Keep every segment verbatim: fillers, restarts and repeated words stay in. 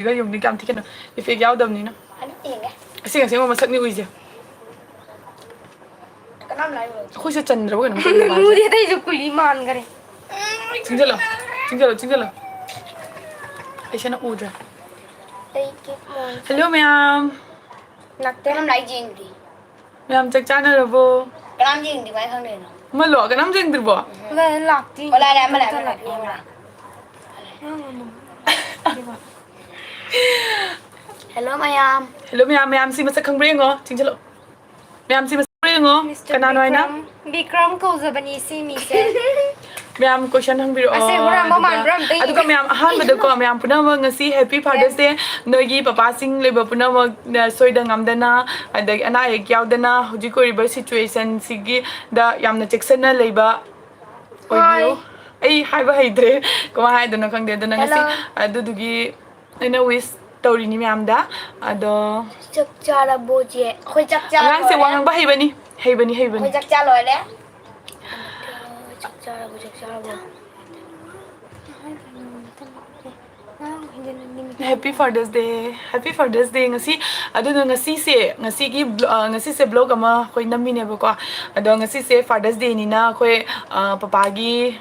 ꯁꯤꯒ ꯌꯨꯝꯗꯤ ꯀꯌꯥꯝ ꯊꯤ ꯈꯦꯠꯅ? Effect ꯌꯥꯎꯗꯕꯅꯤꯅ꯫ ꯑꯗꯨ ꯌꯦꯡꯒꯦ꯫ ꯑꯁꯦꯡ ꯑꯁꯦꯡꯕ ꯃꯁꯛꯅꯤ ꯎꯏꯁꯦ꯫ ꯀꯅꯥꯝ ꯂꯥꯛꯏꯔꯣꯏ꯫ ꯑꯩꯈꯣꯏꯁꯦ ꯆꯟꯗ꯭ꯔꯕ ꯀꯩꯅꯣꯝ ꯈꯪꯗꯦ ꯃꯥꯁꯦ꯫ ꯃꯨꯗꯤ ꯑꯇꯩꯁꯨ ꯀꯨꯂꯤ ꯃꯥꯟꯈꯔꯦ꯫ ꯆꯤꯡꯁꯤꯜꯂꯣ, ꯆꯤꯡꯁꯤꯜꯂꯣ, ꯆꯤꯡꯁꯤꯜꯂꯣ꯫ ꯑꯩꯁꯤꯅ ꯎꯗ꯭ꯔꯦ꯫ ꯑꯩ ꯀꯤꯞ ꯃꯣꯟ꯫ Hello ꯃꯌꯥꯝ꯫ ꯂꯥꯛꯇꯦ꯫ ꯀꯅꯥꯝ ꯂꯥꯛꯏ ꯌꯦꯡꯗ꯭ꯔꯤ꯫ ꯃꯌꯥꯝ ꯆꯥꯛ ꯆꯥꯅꯔꯕꯣ? ꯀꯅꯥꯝ ꯌꯦꯡꯗ꯭ꯔꯤ, ꯀꯃꯥꯏꯅ ꯈꯪꯗꯣꯏꯅꯣ? ꯑꯃꯂꯣ, ꯀꯅꯥꯝ ꯌꯦꯡꯗ꯭ꯔꯤꯕꯣ? ꯂꯥꯛꯇꯦ꯫ ꯑꯣ, ꯂꯥꯛꯑꯦ, ꯂꯥꯛꯑꯦ, ꯑꯃ ꯂꯥꯛꯑꯦ, ꯑꯃ ꯂꯥꯛꯑꯦ, ꯑꯃ ꯂꯥꯛꯑꯦ꯫ Hello ꯃꯌꯥꯝ꯫ Hello ꯃꯌꯥꯝ, ꯃꯌꯥꯝ ꯁꯤ ꯃꯁꯛ ꯈꯪꯕ꯭ꯔꯥ ꯌꯦꯡꯉꯣ, ꯆꯤꯡꯁꯤꯜꯂꯣ꯫ ꯃꯌꯥꯝ ꯁꯤ ꯃꯁꯛ ꯈꯪꯕ꯭ꯔꯥ ꯌꯦꯡꯉꯣ, Mister ꯀꯅꯥꯅꯣ ꯍꯥꯏꯅ? ꯕꯤꯀ꯭ꯔꯝ, ꯕꯤꯀ꯭ꯔꯝ ꯀꯧꯖꯕꯅꯤ ꯁꯤ ꯃꯤꯁꯦ꯫ ꯃꯌꯥꯝ question ꯍꯪꯕꯤꯔꯛꯑꯣ꯫ ꯑꯁꯦ ꯍꯨꯔꯥꯟꯕ ꯑꯗꯨꯒ, ꯃꯥꯟꯕ꯭ꯔꯥ ꯑꯝꯇ ꯌꯦꯡꯒꯦ꯫ ꯑꯗꯨꯒ ꯃꯌꯥꯝ ꯑꯍꯥꯟꯕꯗꯀꯣ, ꯃꯌꯥꯝ ꯄꯨꯝꯅꯃꯛ ꯉꯁꯤ Happy Father's Day꯫ ꯅꯣꯏꯒꯤ ꯄꯄꯥꯁꯤꯡ ꯂꯩꯕ ꯄꯨꯝꯅꯃꯛ, ꯅ, ꯁꯣꯏꯗ ꯉꯥꯝꯗꯅ, ꯑꯗꯒꯤ ꯑꯅꯥ ꯑꯌꯦꯛ ꯌꯥꯎꯗꯅ ꯍꯧꯖꯤꯛ ꯑꯣꯏꯔꯤꯕ situationꯁꯤꯒꯤꯗ ꯌꯥꯝꯅ ꯆꯦꯛꯁꯤꯟꯅ ꯂꯩꯕ ꯑꯣꯏꯕꯤꯌꯨ꯫ ꯍꯣꯏ꯫ ꯑꯩ ꯍꯥꯏꯕ ꯍꯩꯇ꯭ꯔꯦ, ꯀꯃꯥꯏ ꯍꯥꯏꯗꯣꯏꯅꯣ ꯈꯪꯗꯦ꯫ ꯑꯗꯨꯅ ꯉꯁꯤ, hello꯫ ꯑꯗꯨꯗꯨꯒꯤ ꯑꯩꯅ wish ꯇꯧꯔꯤꯅꯤ ꯃꯌꯥꯝꯗ꯫ ꯑꯗꯣ ꯆꯥꯛ ꯆꯥꯔꯕꯣ, ꯆꯦ? ꯑꯩꯈꯣꯏ ꯆꯥꯛ ꯆꯥ ꯑꯉꯥꯡꯁꯦ ꯂꯣꯏꯔꯦ꯫ ꯋꯥ ꯉꯥꯡꯕ ꯍꯩꯕꯅꯤ, ꯍꯩꯕꯅꯤ, ꯍꯩꯕꯅꯤ꯫ ꯑꯩꯈꯣꯏ ꯆꯥꯛ ꯆꯥ ꯂꯣꯏꯔꯦ꯫ ꯆꯥꯛ ꯆꯥꯔꯕꯣ, ꯆꯥꯛ ꯆꯥꯔꯕꯣ? Happy Father's Day, Happy Father's Day꯫ ꯉꯁꯤ, ꯑꯗꯨꯅ ꯉꯁꯤꯁꯦ, ꯉꯁꯤꯒꯤ blo-, ꯑ, ꯉꯁꯤꯁꯦ vlog ꯑꯃ ꯑꯩꯈꯣꯏ ꯅꯝꯃꯤꯅꯦꯕꯀꯣ꯫ ꯑꯗꯣ ꯉꯁꯤꯁꯦ Father's Dayꯅꯤꯅ ꯑꯩꯈꯣꯏ, ꯑ, ꯄꯄꯥꯒꯤ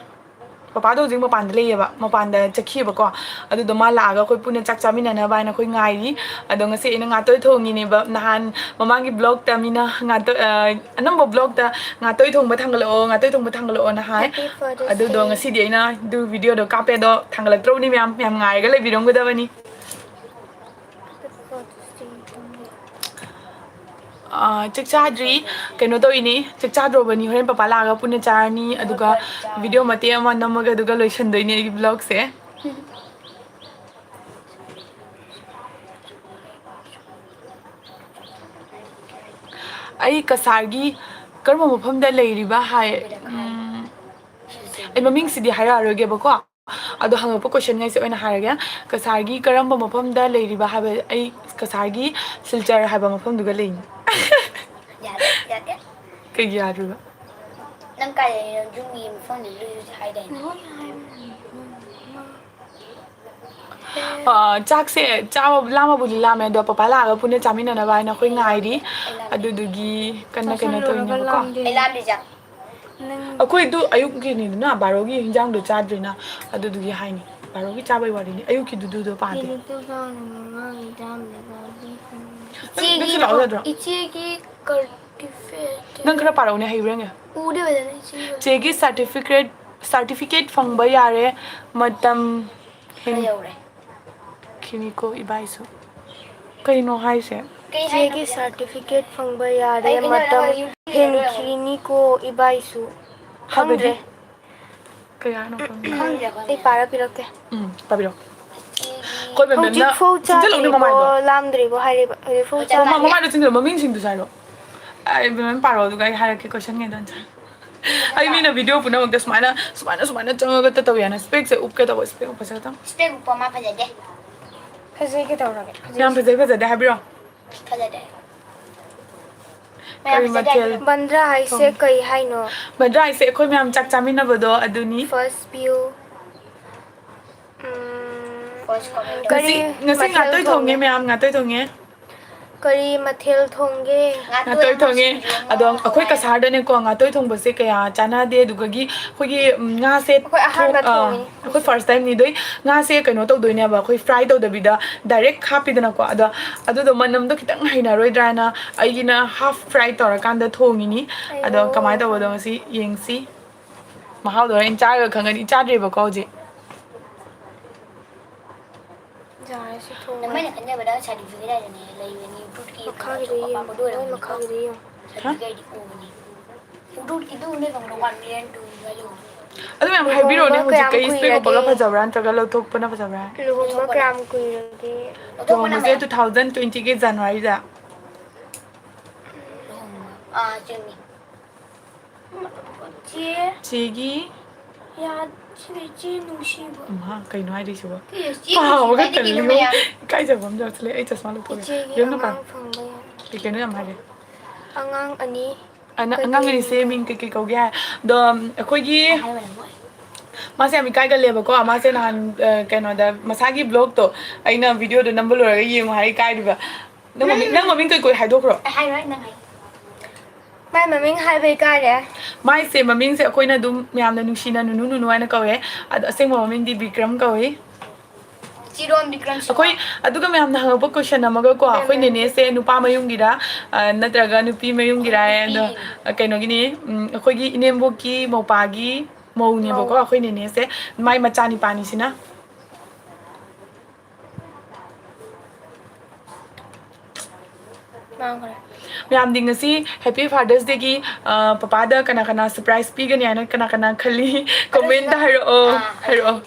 ꯄꯄꯥꯗꯣ ꯍꯧꯖꯤꯛ ꯃꯄꯥꯟꯗ ꯂꯩꯌꯦꯕ, ꯃꯄꯥꯟꯗ ꯆꯠꯈꯤꯕꯀꯣ꯫ ꯑꯗꯨꯗꯣ ꯃꯥ ꯂꯥꯛꯑꯒ ꯑꯩꯈꯣꯏ ꯄꯨꯟꯅ ꯆꯥꯛ ꯆꯥꯃꯤꯟꯅꯅꯕ ꯍꯥꯏꯅ ꯑꯩꯈꯣꯏ ꯉꯥꯏꯔꯤ꯫ ꯑꯗꯣ ꯉꯁꯤ ꯑꯩꯅ ꯉꯥꯇꯣꯏ ꯊꯣꯡꯉꯤꯅꯦꯕ꯫ ꯅꯍꯥꯟ ꯃꯃꯥꯡꯒꯤ vlogꯇ ꯃꯤꯅ ꯉꯥꯇꯣꯏ, ꯑ, ꯑꯅꯝꯕ vlogꯇ "ꯉꯥꯇꯣꯏ ꯊꯣꯡꯕ ꯊꯥꯡꯒꯠꯂꯛꯑꯣ, ꯉꯥꯇꯣꯏ ꯊꯣꯡꯕ ꯊꯥꯡꯒꯠꯂꯛꯑꯣꯅ" ꯍꯥꯏ꯫ Happy Father's ꯑꯗꯨꯗꯣ Day꯫ ꯉꯁꯤꯗꯤ ꯑꯩꯅ ꯑꯗꯨ videoꯗꯣ ꯀꯥꯞꯄꯦ, ꯑꯗꯣ ꯊꯥꯡꯒꯠꯂꯛꯇ꯭ꯔꯕꯅꯤ ꯃꯌꯥꯝ, ꯃꯌꯥꯝ ꯉꯥꯏꯔꯒ ꯂꯩꯕꯤꯔꯝꯒꯗꯕꯅꯤ꯫ ꯑꯥ, ꯆꯥꯛ ꯆꯥꯗ꯭ꯔꯤ, ꯀꯩꯅꯣ ꯇꯧꯔꯤꯅꯤ, ꯆꯥꯛ ꯆꯥꯗ꯭ꯔꯣꯕꯅꯤ, ꯍꯣꯔꯦꯟ ꯄꯄꯥ ꯂꯥꯛꯑꯒ ꯄꯨꯟꯅ ꯆꯥꯔꯅꯤ, ꯑꯗꯨꯒ video ꯃꯇꯦꯛ ꯑꯃ ꯅꯝꯃꯒ ꯑꯗꯨꯒ ꯂꯣꯏꯁꯟꯗꯣꯏꯅꯦ ꯑꯩꯒꯤ vlogꯁꯦ꯫ ꯑꯩ ꯀꯁꯥꯔꯒꯤ ꯀꯔꯝꯕ ꯃꯐꯝꯗ ꯂꯩꯔꯤꯕ ꯍꯥꯏ, ꯎꯝ, ꯑꯩ ꯃꯃꯤꯡꯁꯤꯗꯤ ꯍꯥꯏꯔꯛꯑꯔꯣꯏꯒꯦꯕꯀꯣ꯫ ꯑꯗꯣ ꯍꯪꯉꯛꯄ questionꯉꯩꯁꯦ ꯑꯣꯏꯅ ꯍꯥꯏꯔꯒꯦ꯫ ꯀꯁꯥꯔꯒꯤ ꯀꯔꯝꯕ ꯃꯐꯝꯗ ꯂꯩꯔꯤꯕ ꯍꯥꯏꯕ, ꯑꯩ ꯀꯁꯥꯔꯒꯤ ꯁꯤꯜꯆꯔ ꯍꯥꯏꯕ ꯃꯐꯝꯗꯨꯒ ꯂꯩꯅꯤ꯫ ꯌꯥꯗꯦ, ꯌꯥꯗꯦ꯫ ꯀꯩꯒꯤ ꯌꯥꯗ꯭ꯔꯤꯕ? ꯅꯪ ꯀꯥꯏ ꯂꯩꯔꯤꯅꯣ? ꯌꯨꯝꯒꯤ ꯃꯐꯝꯗꯤ ꯂꯣꯏ ꯍꯥꯏꯗꯥꯏꯅꯦ? ꯂꯣꯏ ꯍꯥꯏꯕꯅꯤ꯫ ꯑ, ꯆꯥꯛꯁꯦ ꯆꯥꯕ ꯂꯥꯝꯃꯕꯨꯗꯤ ꯂꯥꯝꯃꯦ, ꯑꯗꯣ ꯄꯄꯥ ꯂꯥꯛꯑꯒ ꯄꯨꯟꯅ ꯆꯥꯃꯤꯟꯅꯅꯕ ꯍꯥꯏꯅ ꯑꯩꯈꯣꯏ ꯉꯥꯏꯔꯤ꯫ ꯑꯗꯨꯗꯨꯒꯤ ꯀꯟꯅ ꯀꯩꯅꯣ ꯆꯥꯁꯜꯂꯨꯔꯒ ꯇꯧꯔꯤꯅꯦꯕꯀꯣ꯫ ꯂꯥꯝꯗꯦ꯫ ꯑꯩ ꯂꯥꯝꯗꯦ ꯆꯥꯛ꯫ ꯅꯪ ꯑꯩꯈꯣꯏꯗꯨ ꯑꯌꯨꯛꯀꯤꯅꯤꯗꯅ, ꯕꯥꯔꯣꯒꯤ ꯍꯤꯟꯖꯥꯡꯗꯣ ꯆꯥꯗ꯭ꯔꯤꯅ, ꯑꯗꯨꯗꯨꯒꯤ ꯍꯥꯏꯅꯤ꯫ ꯕꯥꯔꯣꯒꯤ ꯆꯥꯕꯩ ꯋꯥꯔꯤꯅꯤ, ꯑꯌꯨꯛꯀꯤꯗꯨꯗꯨꯗꯣ ꯄꯥꯗꯦ꯫ ꯅꯨꯃꯤꯠꯇꯨ ꯆꯥꯎꯅ ꯃꯉꯥꯒꯤ ꯆꯥꯝꯗ ꯆꯥꯗꯦ꯫ ꯅꯪ ꯏꯆꯦꯒꯤ ꯅꯛꯁꯤꯜꯂꯛꯑꯣ ꯊꯣ-, ꯌꯥꯗ꯭ꯔꯣ? ꯏꯆꯦꯒꯤ ꯀꯜꯇꯤꯚꯦꯇꯦꯠ ꯅꯪ ꯈꯔ ꯄꯥꯔꯛꯎꯅꯦ, ꯍꯩꯕ꯭ꯔꯥ ꯌꯦꯡꯒꯦ꯫ ꯎꯗꯦ ꯐꯖꯅ ꯏꯆꯦꯒꯤ꯫ ꯆꯦꯒꯤ ꯁꯥꯔꯇꯤꯐꯤꯀꯦꯠ, ꯁꯥꯔꯇꯤꯐꯤꯀꯦꯠ ꯐꯪꯕ ꯌꯥꯔꯦ, ꯃꯇꯝ ꯍꯦꯟ-, ꯌꯧꯔꯦ꯫ ꯈꯤꯅꯤꯀꯣ ꯏꯕꯥꯏꯁꯨ꯫ ꯀꯩꯅꯣ ꯍꯥꯏꯁꯦ? ꯀꯩ ꯍꯥꯏꯅꯣ ꯏꯆꯦꯒꯤ ꯐꯖꯅ? ꯁꯥꯔꯇꯤꯐꯤꯀꯦꯠ ꯐꯪꯕ ꯌꯥꯔꯦ, ꯑꯩ ꯀꯩꯅꯣ ꯃꯇꯝ ꯍꯥꯏꯔꯣ? ꯍꯦꯟꯈꯤꯅꯤꯀꯣ ꯏꯕꯥꯏꯁꯨ꯫ ꯍꯥꯏꯕꯗꯤ? ꯈꯪꯗ꯭ꯔꯦ꯫ ꯀꯩ ꯍꯥꯏꯅꯣ ꯈꯪꯗꯦ꯫ ꯈꯪꯗꯦ, ꯈꯪꯗꯦ꯫ ꯑꯩ ꯄꯥꯔꯛꯄꯤꯔꯛꯀꯦ꯫ ꯎꯝ, ꯄꯥꯕꯤꯔꯛꯑꯣ꯫ ꯏꯆꯦꯒꯤ ꯑꯩꯈꯣꯏ ꯃꯦꯝ ꯃꯦꯝꯅ ꯍꯧꯖꯤꯛꯐꯥꯎ ꯆꯤꯟꯖꯜꯂꯛꯎꯅꯦ ꯆꯥꯗ꯭ꯔꯤꯕꯣ, ꯃꯃꯥꯏꯗꯣ꯫ ꯂꯥꯝꯗ꯭ꯔꯤꯕꯣ ꯍꯥꯏꯔꯤꯕ? ꯍꯧꯖꯤꯛꯐꯥꯎ ꯃꯃꯥ, ꯆꯥꯗ꯭ꯔꯤ꯫ ꯃꯃꯥꯏꯗꯣ ꯆꯤꯟꯖꯜꯂꯣ, ꯃꯃꯤꯡꯁꯤꯡꯗꯨꯁꯨ ꯍꯥꯏꯔꯛꯑꯣ꯫ ꯑꯩ ꯃꯦꯝ ꯄꯥꯔꯛꯑꯣ, ꯑꯗꯨꯒ ꯑꯩ ꯍꯥꯏꯔꯛꯀꯦ ꯀꯣꯏꯁꯟꯉꯩꯗꯣ ꯑꯟꯁꯔ꯫ ꯑꯩ ꯃꯤꯅ ꯚꯤꯗꯤꯑꯣ ꯄꯨꯝꯅꯃꯛꯇ ꯁꯨꯃꯥꯏꯅ, ꯁꯨꯃꯥꯏꯅ, ꯁꯨꯃꯥꯏꯅ ꯆꯪꯉꯒ ꯇꯧꯋꯤ ꯍꯥꯏꯅ ꯏꯁꯄꯦꯛꯁꯦ ꯎꯞꯀꯦ ꯇꯧꯕ, ꯏꯁꯄꯦꯛ ꯎꯞꯄꯁꯦ ꯈꯇꯪ꯫ ꯏꯁꯄꯦꯛ ꯎꯞꯄ ꯃꯥ ꯐꯖꯗꯦ꯫ ꯐꯖꯩ ꯀꯩꯗꯧꯔꯒꯦ? ꯐꯖꯩ꯫ ꯌꯥꯝ ꯐꯖꯩ, ꯐꯖꯗꯦ ꯍꯥꯏꯕꯤꯔꯣ? ꯐꯖꯗꯦ꯫ ꯃꯌꯥꯝ ꯀꯔꯤ ꯐꯖꯗꯦ ꯃꯊꯦꯜ ꯍꯥꯏꯕꯤꯔꯣ? ꯕꯟꯗ꯭ꯔꯥ ꯍꯥꯏꯁꯦ ꯊꯣꯡ-, ꯀꯩ ꯍꯥꯏꯅꯣ? ꯕꯟꯗ꯭ꯔꯥ ꯍꯥꯏꯁꯦ ꯑꯩꯈꯣꯏ ꯃꯌꯥꯝ ꯆꯥꯛ ꯆꯥꯃꯤꯟꯅꯕꯗꯣ ꯑꯗꯨꯅꯤ꯫ First view꯫ ꯎꯝ, ꯉꯁꯤ, ꯀꯔꯤ ꯉꯁꯤ ꯃꯊꯦꯜ ꯉꯥꯇꯣꯏ ꯊꯣꯡꯉꯦ ꯊꯣꯡꯉꯦ? ꯃꯌꯥꯝ, ꯉꯥꯇꯣꯏ ꯊꯣꯡꯉꯦ꯫ ꯀꯔꯤ ꯃꯊꯦꯜ ꯊꯣꯡꯒꯦ? ꯉꯥꯇꯣꯏ ꯊꯣꯡꯉꯦ꯫ ꯑꯗꯣ ꯑꯩꯈꯣꯏ ꯀꯁꯥꯔꯗꯅꯦꯀꯣ, ꯉꯥꯇꯣꯏ ꯊꯣꯡꯕꯁꯦ ꯀꯌꯥ ꯆꯥꯟꯅꯗꯦ꯫ ꯑꯗꯨꯒꯤ ꯑꯩꯈꯣꯏꯒꯤ, ꯎꯝ, ꯉꯥꯁꯦ ꯑꯩꯈꯣꯏ ꯑꯍꯥꯟꯕ ꯊꯣꯡ-, ꯑ, ꯊꯣꯡꯉꯤꯅꯤ꯫ ꯑꯩꯈꯣꯏ first time ꯅꯤꯗꯣꯏ꯫ ꯉꯥꯁꯦ ꯀꯩꯅꯣ ꯇꯧꯗꯣꯏꯅꯦꯕ, ꯑꯩꯈꯣꯏ fry ꯇꯧꯗꯕꯤꯗ direct ꯍꯥꯞꯄꯤꯗꯅꯀꯣ꯫ ꯑꯗꯣ ꯑꯗꯨꯗꯣ ꯃꯅꯝꯗꯣ ꯈꯤꯇꯪ ꯍꯩꯅꯔꯣꯏꯗ꯭ꯔꯥꯅ ꯑꯩꯒꯤꯅ half fry ꯇꯧꯔꯀꯥꯟꯗ ꯊꯣꯡꯉꯤꯅꯤ꯫ ꯑꯗꯣ ꯑꯌꯣ꯫ ꯀꯃꯥꯏꯅ ꯇꯧꯕꯗꯣ ꯉꯁꯤ ꯌꯦꯡꯁꯤ꯫ ꯃꯍꯥꯎꯗꯣ ꯍꯣꯔꯦꯟ ꯆꯥꯔꯒ ꯈꯪꯒꯅꯤ꯫ ꯆꯥꯗ꯭ꯔꯤꯕꯀꯣ ꯍꯧꯖꯤꯛ꯫ ꯌꯥꯔꯦ, ꯁꯤ ꯊꯣꯡꯉꯦ꯫ ꯅꯃꯥꯏꯅ ꯈꯟꯖꯕꯗ certificate ꯍꯥꯏꯗꯨꯅꯦ ꯂꯩꯕꯅꯤ, ꯕ꯭ꯔꯨꯠꯀꯤ ꯃꯈꯥꯒꯤꯗꯣ ꯌꯦꯡꯉꯣ, ꯃꯣꯏ ꯃꯈꯥꯒꯤꯗꯣ ꯌꯦꯡꯉꯣ꯫ Certificate ꯍꯥꯏꯗꯤ ꯎꯕꯅꯤ꯫ ꯕ꯭ꯔꯨꯠꯀꯤꯗꯨ ꯎꯅꯦ ꯈꯪꯕ꯭ꯔꯣ, one million two ꯍꯥꯏꯗꯣ꯫ ꯑꯗꯨ ꯃꯌꯥꯝ ꯍꯥꯏꯕꯤꯔꯣꯅꯦ, ꯂꯨꯍꯣꯡꯕ ꯍꯧꯖꯤꯛ ꯀꯌꯥꯝ ꯀꯩ ꯏꯁꯄꯦꯛ ꯎꯞꯄꯒ ꯀꯨꯏꯔꯒꯦ? ꯐꯖꯕ꯭ꯔꯥ ꯅꯠꯇ꯭ꯔꯒ ꯂꯧꯊꯣꯛꯄꯅ ꯐꯖꯕ꯭ꯔꯥ? ꯂꯨꯍꯣꯡꯕ ꯀꯌꯥꯝ ꯀꯨꯏꯔꯒꯦ? ꯂꯨꯍꯣꯡꯕꯁꯦ two thousand twenty ꯒꯤ January ꯗ꯫ ꯂꯨꯍꯣꯡꯕ꯫ ꯑꯥ, ꯆꯨꯝꯃꯤ꯫ ꯆꯦ꯫ ꯆꯦꯒꯤ꯫ ꯌꯥ-, ꯁꯤꯗꯤ ꯆꯦ ꯅꯨꯡꯁꯤꯕ꯫ ꯏꯃꯥ, ꯀꯩꯅꯣ ꯍꯥꯏꯔꯤꯁꯤꯕꯣ? ꯁꯤꯗꯤ ꯆꯦ ꯄꯥꯕꯒ ꯅꯨꯡꯁꯤꯕ ꯍꯥꯏꯗꯤ ꯀꯩꯅꯣ ꯇꯜꯂꯤꯉꯣ꯫ ꯃꯌꯥꯝ? ꯏꯀꯥꯏꯖꯕ ꯑꯃ ꯌꯥꯎꯁꯜꯂꯛꯑꯦ꯫ ꯑꯩ ꯆꯁꯃꯥ ꯂꯧꯊꯣꯛꯑꯒꯦ꯫ ꯏꯆꯦꯒꯤ ꯌꯦꯔꯨꯝꯗꯣ ꯄꯥ꯫ ꯑꯉꯥꯡ ꯐꯪꯕ ꯌꯥꯏ꯫ ꯀꯩ ꯀꯩꯅꯣ ꯌꯥꯝ ꯍꯥꯏꯔꯦ꯫ ꯑꯉꯥꯡ ꯑꯅꯤ꯫ ꯑꯅ-, ꯀꯩ ꯑꯉꯥꯡ ꯀꯩ ꯑꯅꯤꯁꯦ ꯃꯤꯡ ꯃꯤꯡ ꯀꯩ ꯀꯩ ꯀꯧꯒꯦ ꯍꯥꯏ? ꯑꯗꯣ, ꯑꯩꯈꯣꯏꯒꯤ ꯍꯥꯏꯕ ꯂꯩ ꯃꯣꯏ꯫ ꯃꯥꯁꯦ ꯌꯥꯝ ꯏꯀꯥꯏꯒꯜꯂꯦꯕꯀꯣ꯫ ꯃꯥꯁꯦ ꯅꯍꯥꯟ, ꯑ, ꯀꯩꯅꯣꯗ, ꯃꯁꯥꯒꯤ vlogꯇꯣ ꯑꯩꯅ videoꯗꯣ ꯅꯝꯕ ꯂꯣꯏꯔꯒ ꯌꯦꯡꯉꯨ ꯍꯥꯏ ꯏꯀꯥꯏꯔꯤꯕ꯫ ꯅꯪ ꯃꯃꯤꯡ, ꯅꯪ ꯃꯃꯤꯡ ꯀꯩ ꯀꯧꯏ ꯍꯥꯏꯗꯣꯛꯈ꯭ꯔꯣ꯫ ꯑꯩ ꯍꯥꯏꯔꯣꯏ, ꯅꯪ ꯍꯥꯏꯌꯨ꯫ ꯃꯥꯏ ꯃꯃꯤꯡ ꯍꯥꯏꯕ ꯏꯀꯥꯏꯔꯦ꯫ ꯃꯥꯏꯁꯦ, ꯃꯃꯤꯡꯁꯦ ꯑꯩꯈꯣꯏꯅ ꯑꯗꯨꯝ ꯃꯌꯥꯝꯅ ꯅꯨꯡꯁꯤꯅ ꯅꯨꯅꯨ ꯅꯨꯅꯨ ꯍꯥꯏꯅ ꯀꯧꯋꯦ꯫ ꯑꯗꯣ ꯑꯁꯦꯡꯕ ꯃꯃꯤꯡꯗꯤ ꯕꯤꯀ꯭ꯔꯝ ꯀꯧꯏ꯫ ꯆꯤꯔꯣꯟ ꯕꯤꯀ꯭ꯔꯝ ꯁꯤꯡꯍ꯫ ꯑꯩꯈꯣꯏ, ꯑꯗꯨꯒ ꯃꯌꯥꯝꯅ ꯍꯪꯉꯛꯄ question ꯑꯃꯒꯀꯣ, ꯑꯩꯈꯣꯏ ꯅꯦꯅꯦꯁꯦ ꯅꯨꯄꯥ ꯃꯌꯨꯝꯒꯤꯔ, ꯑ, ꯅꯠꯇ꯭ꯔꯒ ꯅꯨꯄꯤ ꯃꯌꯨꯝꯒꯤꯔ? ꯑꯗꯣ, ꯑ, ꯀꯩꯅꯣꯒꯤꯅꯤ, ꯎꯝ, ꯑꯩꯈꯣꯏꯒꯤ ꯏꯅꯦꯝꯕꯣꯛꯀꯤ ꯃꯧꯄꯥꯒꯤ ꯃꯧꯅꯦꯕꯀꯣ, ꯃꯧ꯫ ꯑꯩꯈꯣꯏ ꯅꯦꯅꯦꯁꯦ꯫ ꯃꯥꯏ ꯃꯆꯥꯅꯤꯄꯥꯅꯤꯁꯤꯅ꯫ ꯃꯥꯡꯈ꯭ꯔꯦ꯫ ꯃꯌꯥꯝꯗꯤ ꯉꯁꯤ Happy Father's Dayꯒꯤ, ꯑ, ꯄꯄꯥꯗ ꯀꯅꯥ ꯀꯅꯥ surprise ꯄꯤꯒꯅꯤ ꯍꯥꯏꯅ ꯀꯅꯥ ꯀꯅꯥ ꯈꯜꯂꯤ? Commentꯇ ꯍꯥꯏꯔꯛꯑꯣ, ꯑꯥ, ꯍꯥꯏꯔꯛꯑꯣ꯫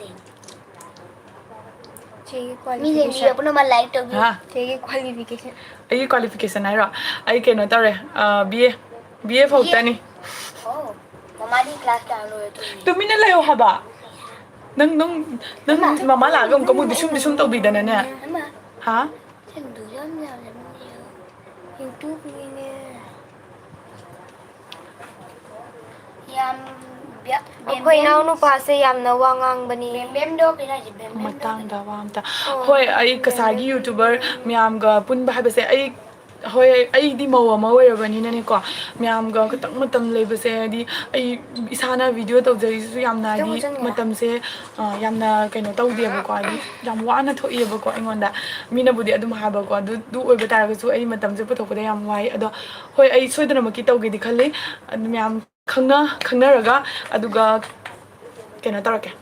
ꯆꯦꯒꯤ ꯃꯤ ꯌꯦꯡꯕꯤꯔꯣ qualification꯫ ꯄꯨꯝꯅꯃꯛ like ꯇꯧꯕꯤꯌꯨ꯫ ꯍꯥ? ꯆꯦꯒꯤ qualification꯫ ꯑꯩꯒꯤ qualification ꯍꯥꯏꯔꯣ? ꯑꯩ ꯀꯩꯅꯣ ꯇꯧꯔꯦ, ꯑ, B A, B A ꯐꯥꯎꯇꯅꯤ꯫ ꯑꯣ, ꯃꯃꯥꯗꯤ class ꯀꯌꯥ ꯂꯣꯏꯔꯦ ꯇꯨꯝꯃꯤ? ꯇꯨꯃꯤꯟꯅ ꯂꯩꯌꯣ ꯍꯥꯏꯕ꯫ ꯅꯪ, ꯅꯪ, ꯅꯪ ꯃꯃꯥ꯫ ꯃꯃꯥ ꯂꯥꯛꯑꯒ ꯑꯃꯨꯛꯀ ꯑꯃꯨꯛ ꯗꯤꯁꯨꯝ ꯗꯤꯁꯨꯝ ꯇꯧꯕꯤꯗꯅꯅꯦ꯫ ꯃꯃꯥ꯫ ꯍꯥ? ꯁꯦꯡꯗꯨ ꯌꯥꯝ ꯌꯥꯝꯅ ꯅꯣꯛꯑꯦ꯫ YouTubeꯅꯤꯅꯦ꯫ ꯌꯥꯝ ꯕꯦ-, ꯑꯩꯈꯣꯏ ꯕꯦꯝꯕꯦꯝ-, ꯏꯅꯥꯎꯅꯨꯄꯥꯁꯦ ꯌꯥꯝꯅ ꯋꯥ ꯉꯥꯡꯕꯅꯤ꯫ ꯕꯦꯝꯕꯦꯝꯗꯣ ꯀꯩꯅꯣ ꯍꯥꯏꯁꯦ, ꯕꯦꯝꯕꯦꯝꯗꯣ ꯃꯇꯥꯡꯗ ꯋꯥ ꯑꯝꯇ꯫ ꯑꯣ, ꯍꯣꯏ, ꯑꯩ ꯕꯦꯝꯕꯦꯝ꯫ ꯀꯁꯥꯔꯒꯤ YouTuber ꯃꯌꯥꯝꯒ ꯄꯨꯟꯕ ꯍꯥꯏꯕꯁꯦ, ꯑꯩ, ꯍꯣꯏ, ꯑꯩꯗꯤ ꯃꯧ ꯑꯃ ꯑꯣꯏꯔꯕꯅꯤꯅꯅꯦꯀꯣ, ꯃꯌꯥꯝꯒ ꯈꯤꯇꯪ ꯃꯇꯝ ꯂꯩꯕꯁꯦ, ꯍꯥꯏꯗꯤ ꯑꯩ ꯏꯁꯥꯅ video ꯇꯧꯖꯔꯤꯁꯤꯁꯨ ꯌꯥꯝꯅ, ꯍꯥꯏꯗꯤ, ꯈꯤꯇꯪ ꯆꯪꯉꯦ꯫ ꯃꯇꯝꯁꯦ, ꯑ, ꯌꯥꯝꯅ ꯀꯩꯅꯣ ꯇꯧꯗꯦꯕꯀꯣ, ꯍꯥꯏꯗꯤ ꯌꯥꯝ ꯋꯥꯅ ꯊꯣꯛꯏꯕꯀꯣ ꯑꯩꯉꯣꯟꯗ꯫ ꯃꯤꯅꯕꯨꯗꯤ ꯑꯗꯨꯝ ꯍꯥꯏꯕꯀꯣ, ꯑꯗꯨ, ꯑꯗꯨ ꯑꯣꯏꯕ ꯇꯥꯔꯒꯁꯨ ꯑꯩ ꯃꯇꯝꯁꯦ ꯄꯨꯊꯣꯛꯄꯗ ꯌꯥꯝ ꯋꯥꯏ꯫ ꯑꯗꯣ ꯍꯣꯏ, ꯑꯩ ꯁꯣꯏꯗꯅꯃꯛꯀꯤ ꯇꯧꯒꯦꯗꯤ ꯈꯜꯂꯤ꯫ ꯑꯗꯨ ꯃꯌꯥꯝ ꯈꯪꯅ-, ꯈꯪꯅꯔꯒ, ꯑꯗꯨꯒ ꯀꯩꯅꯣ ꯇꯧꯔꯛꯀꯦ꯫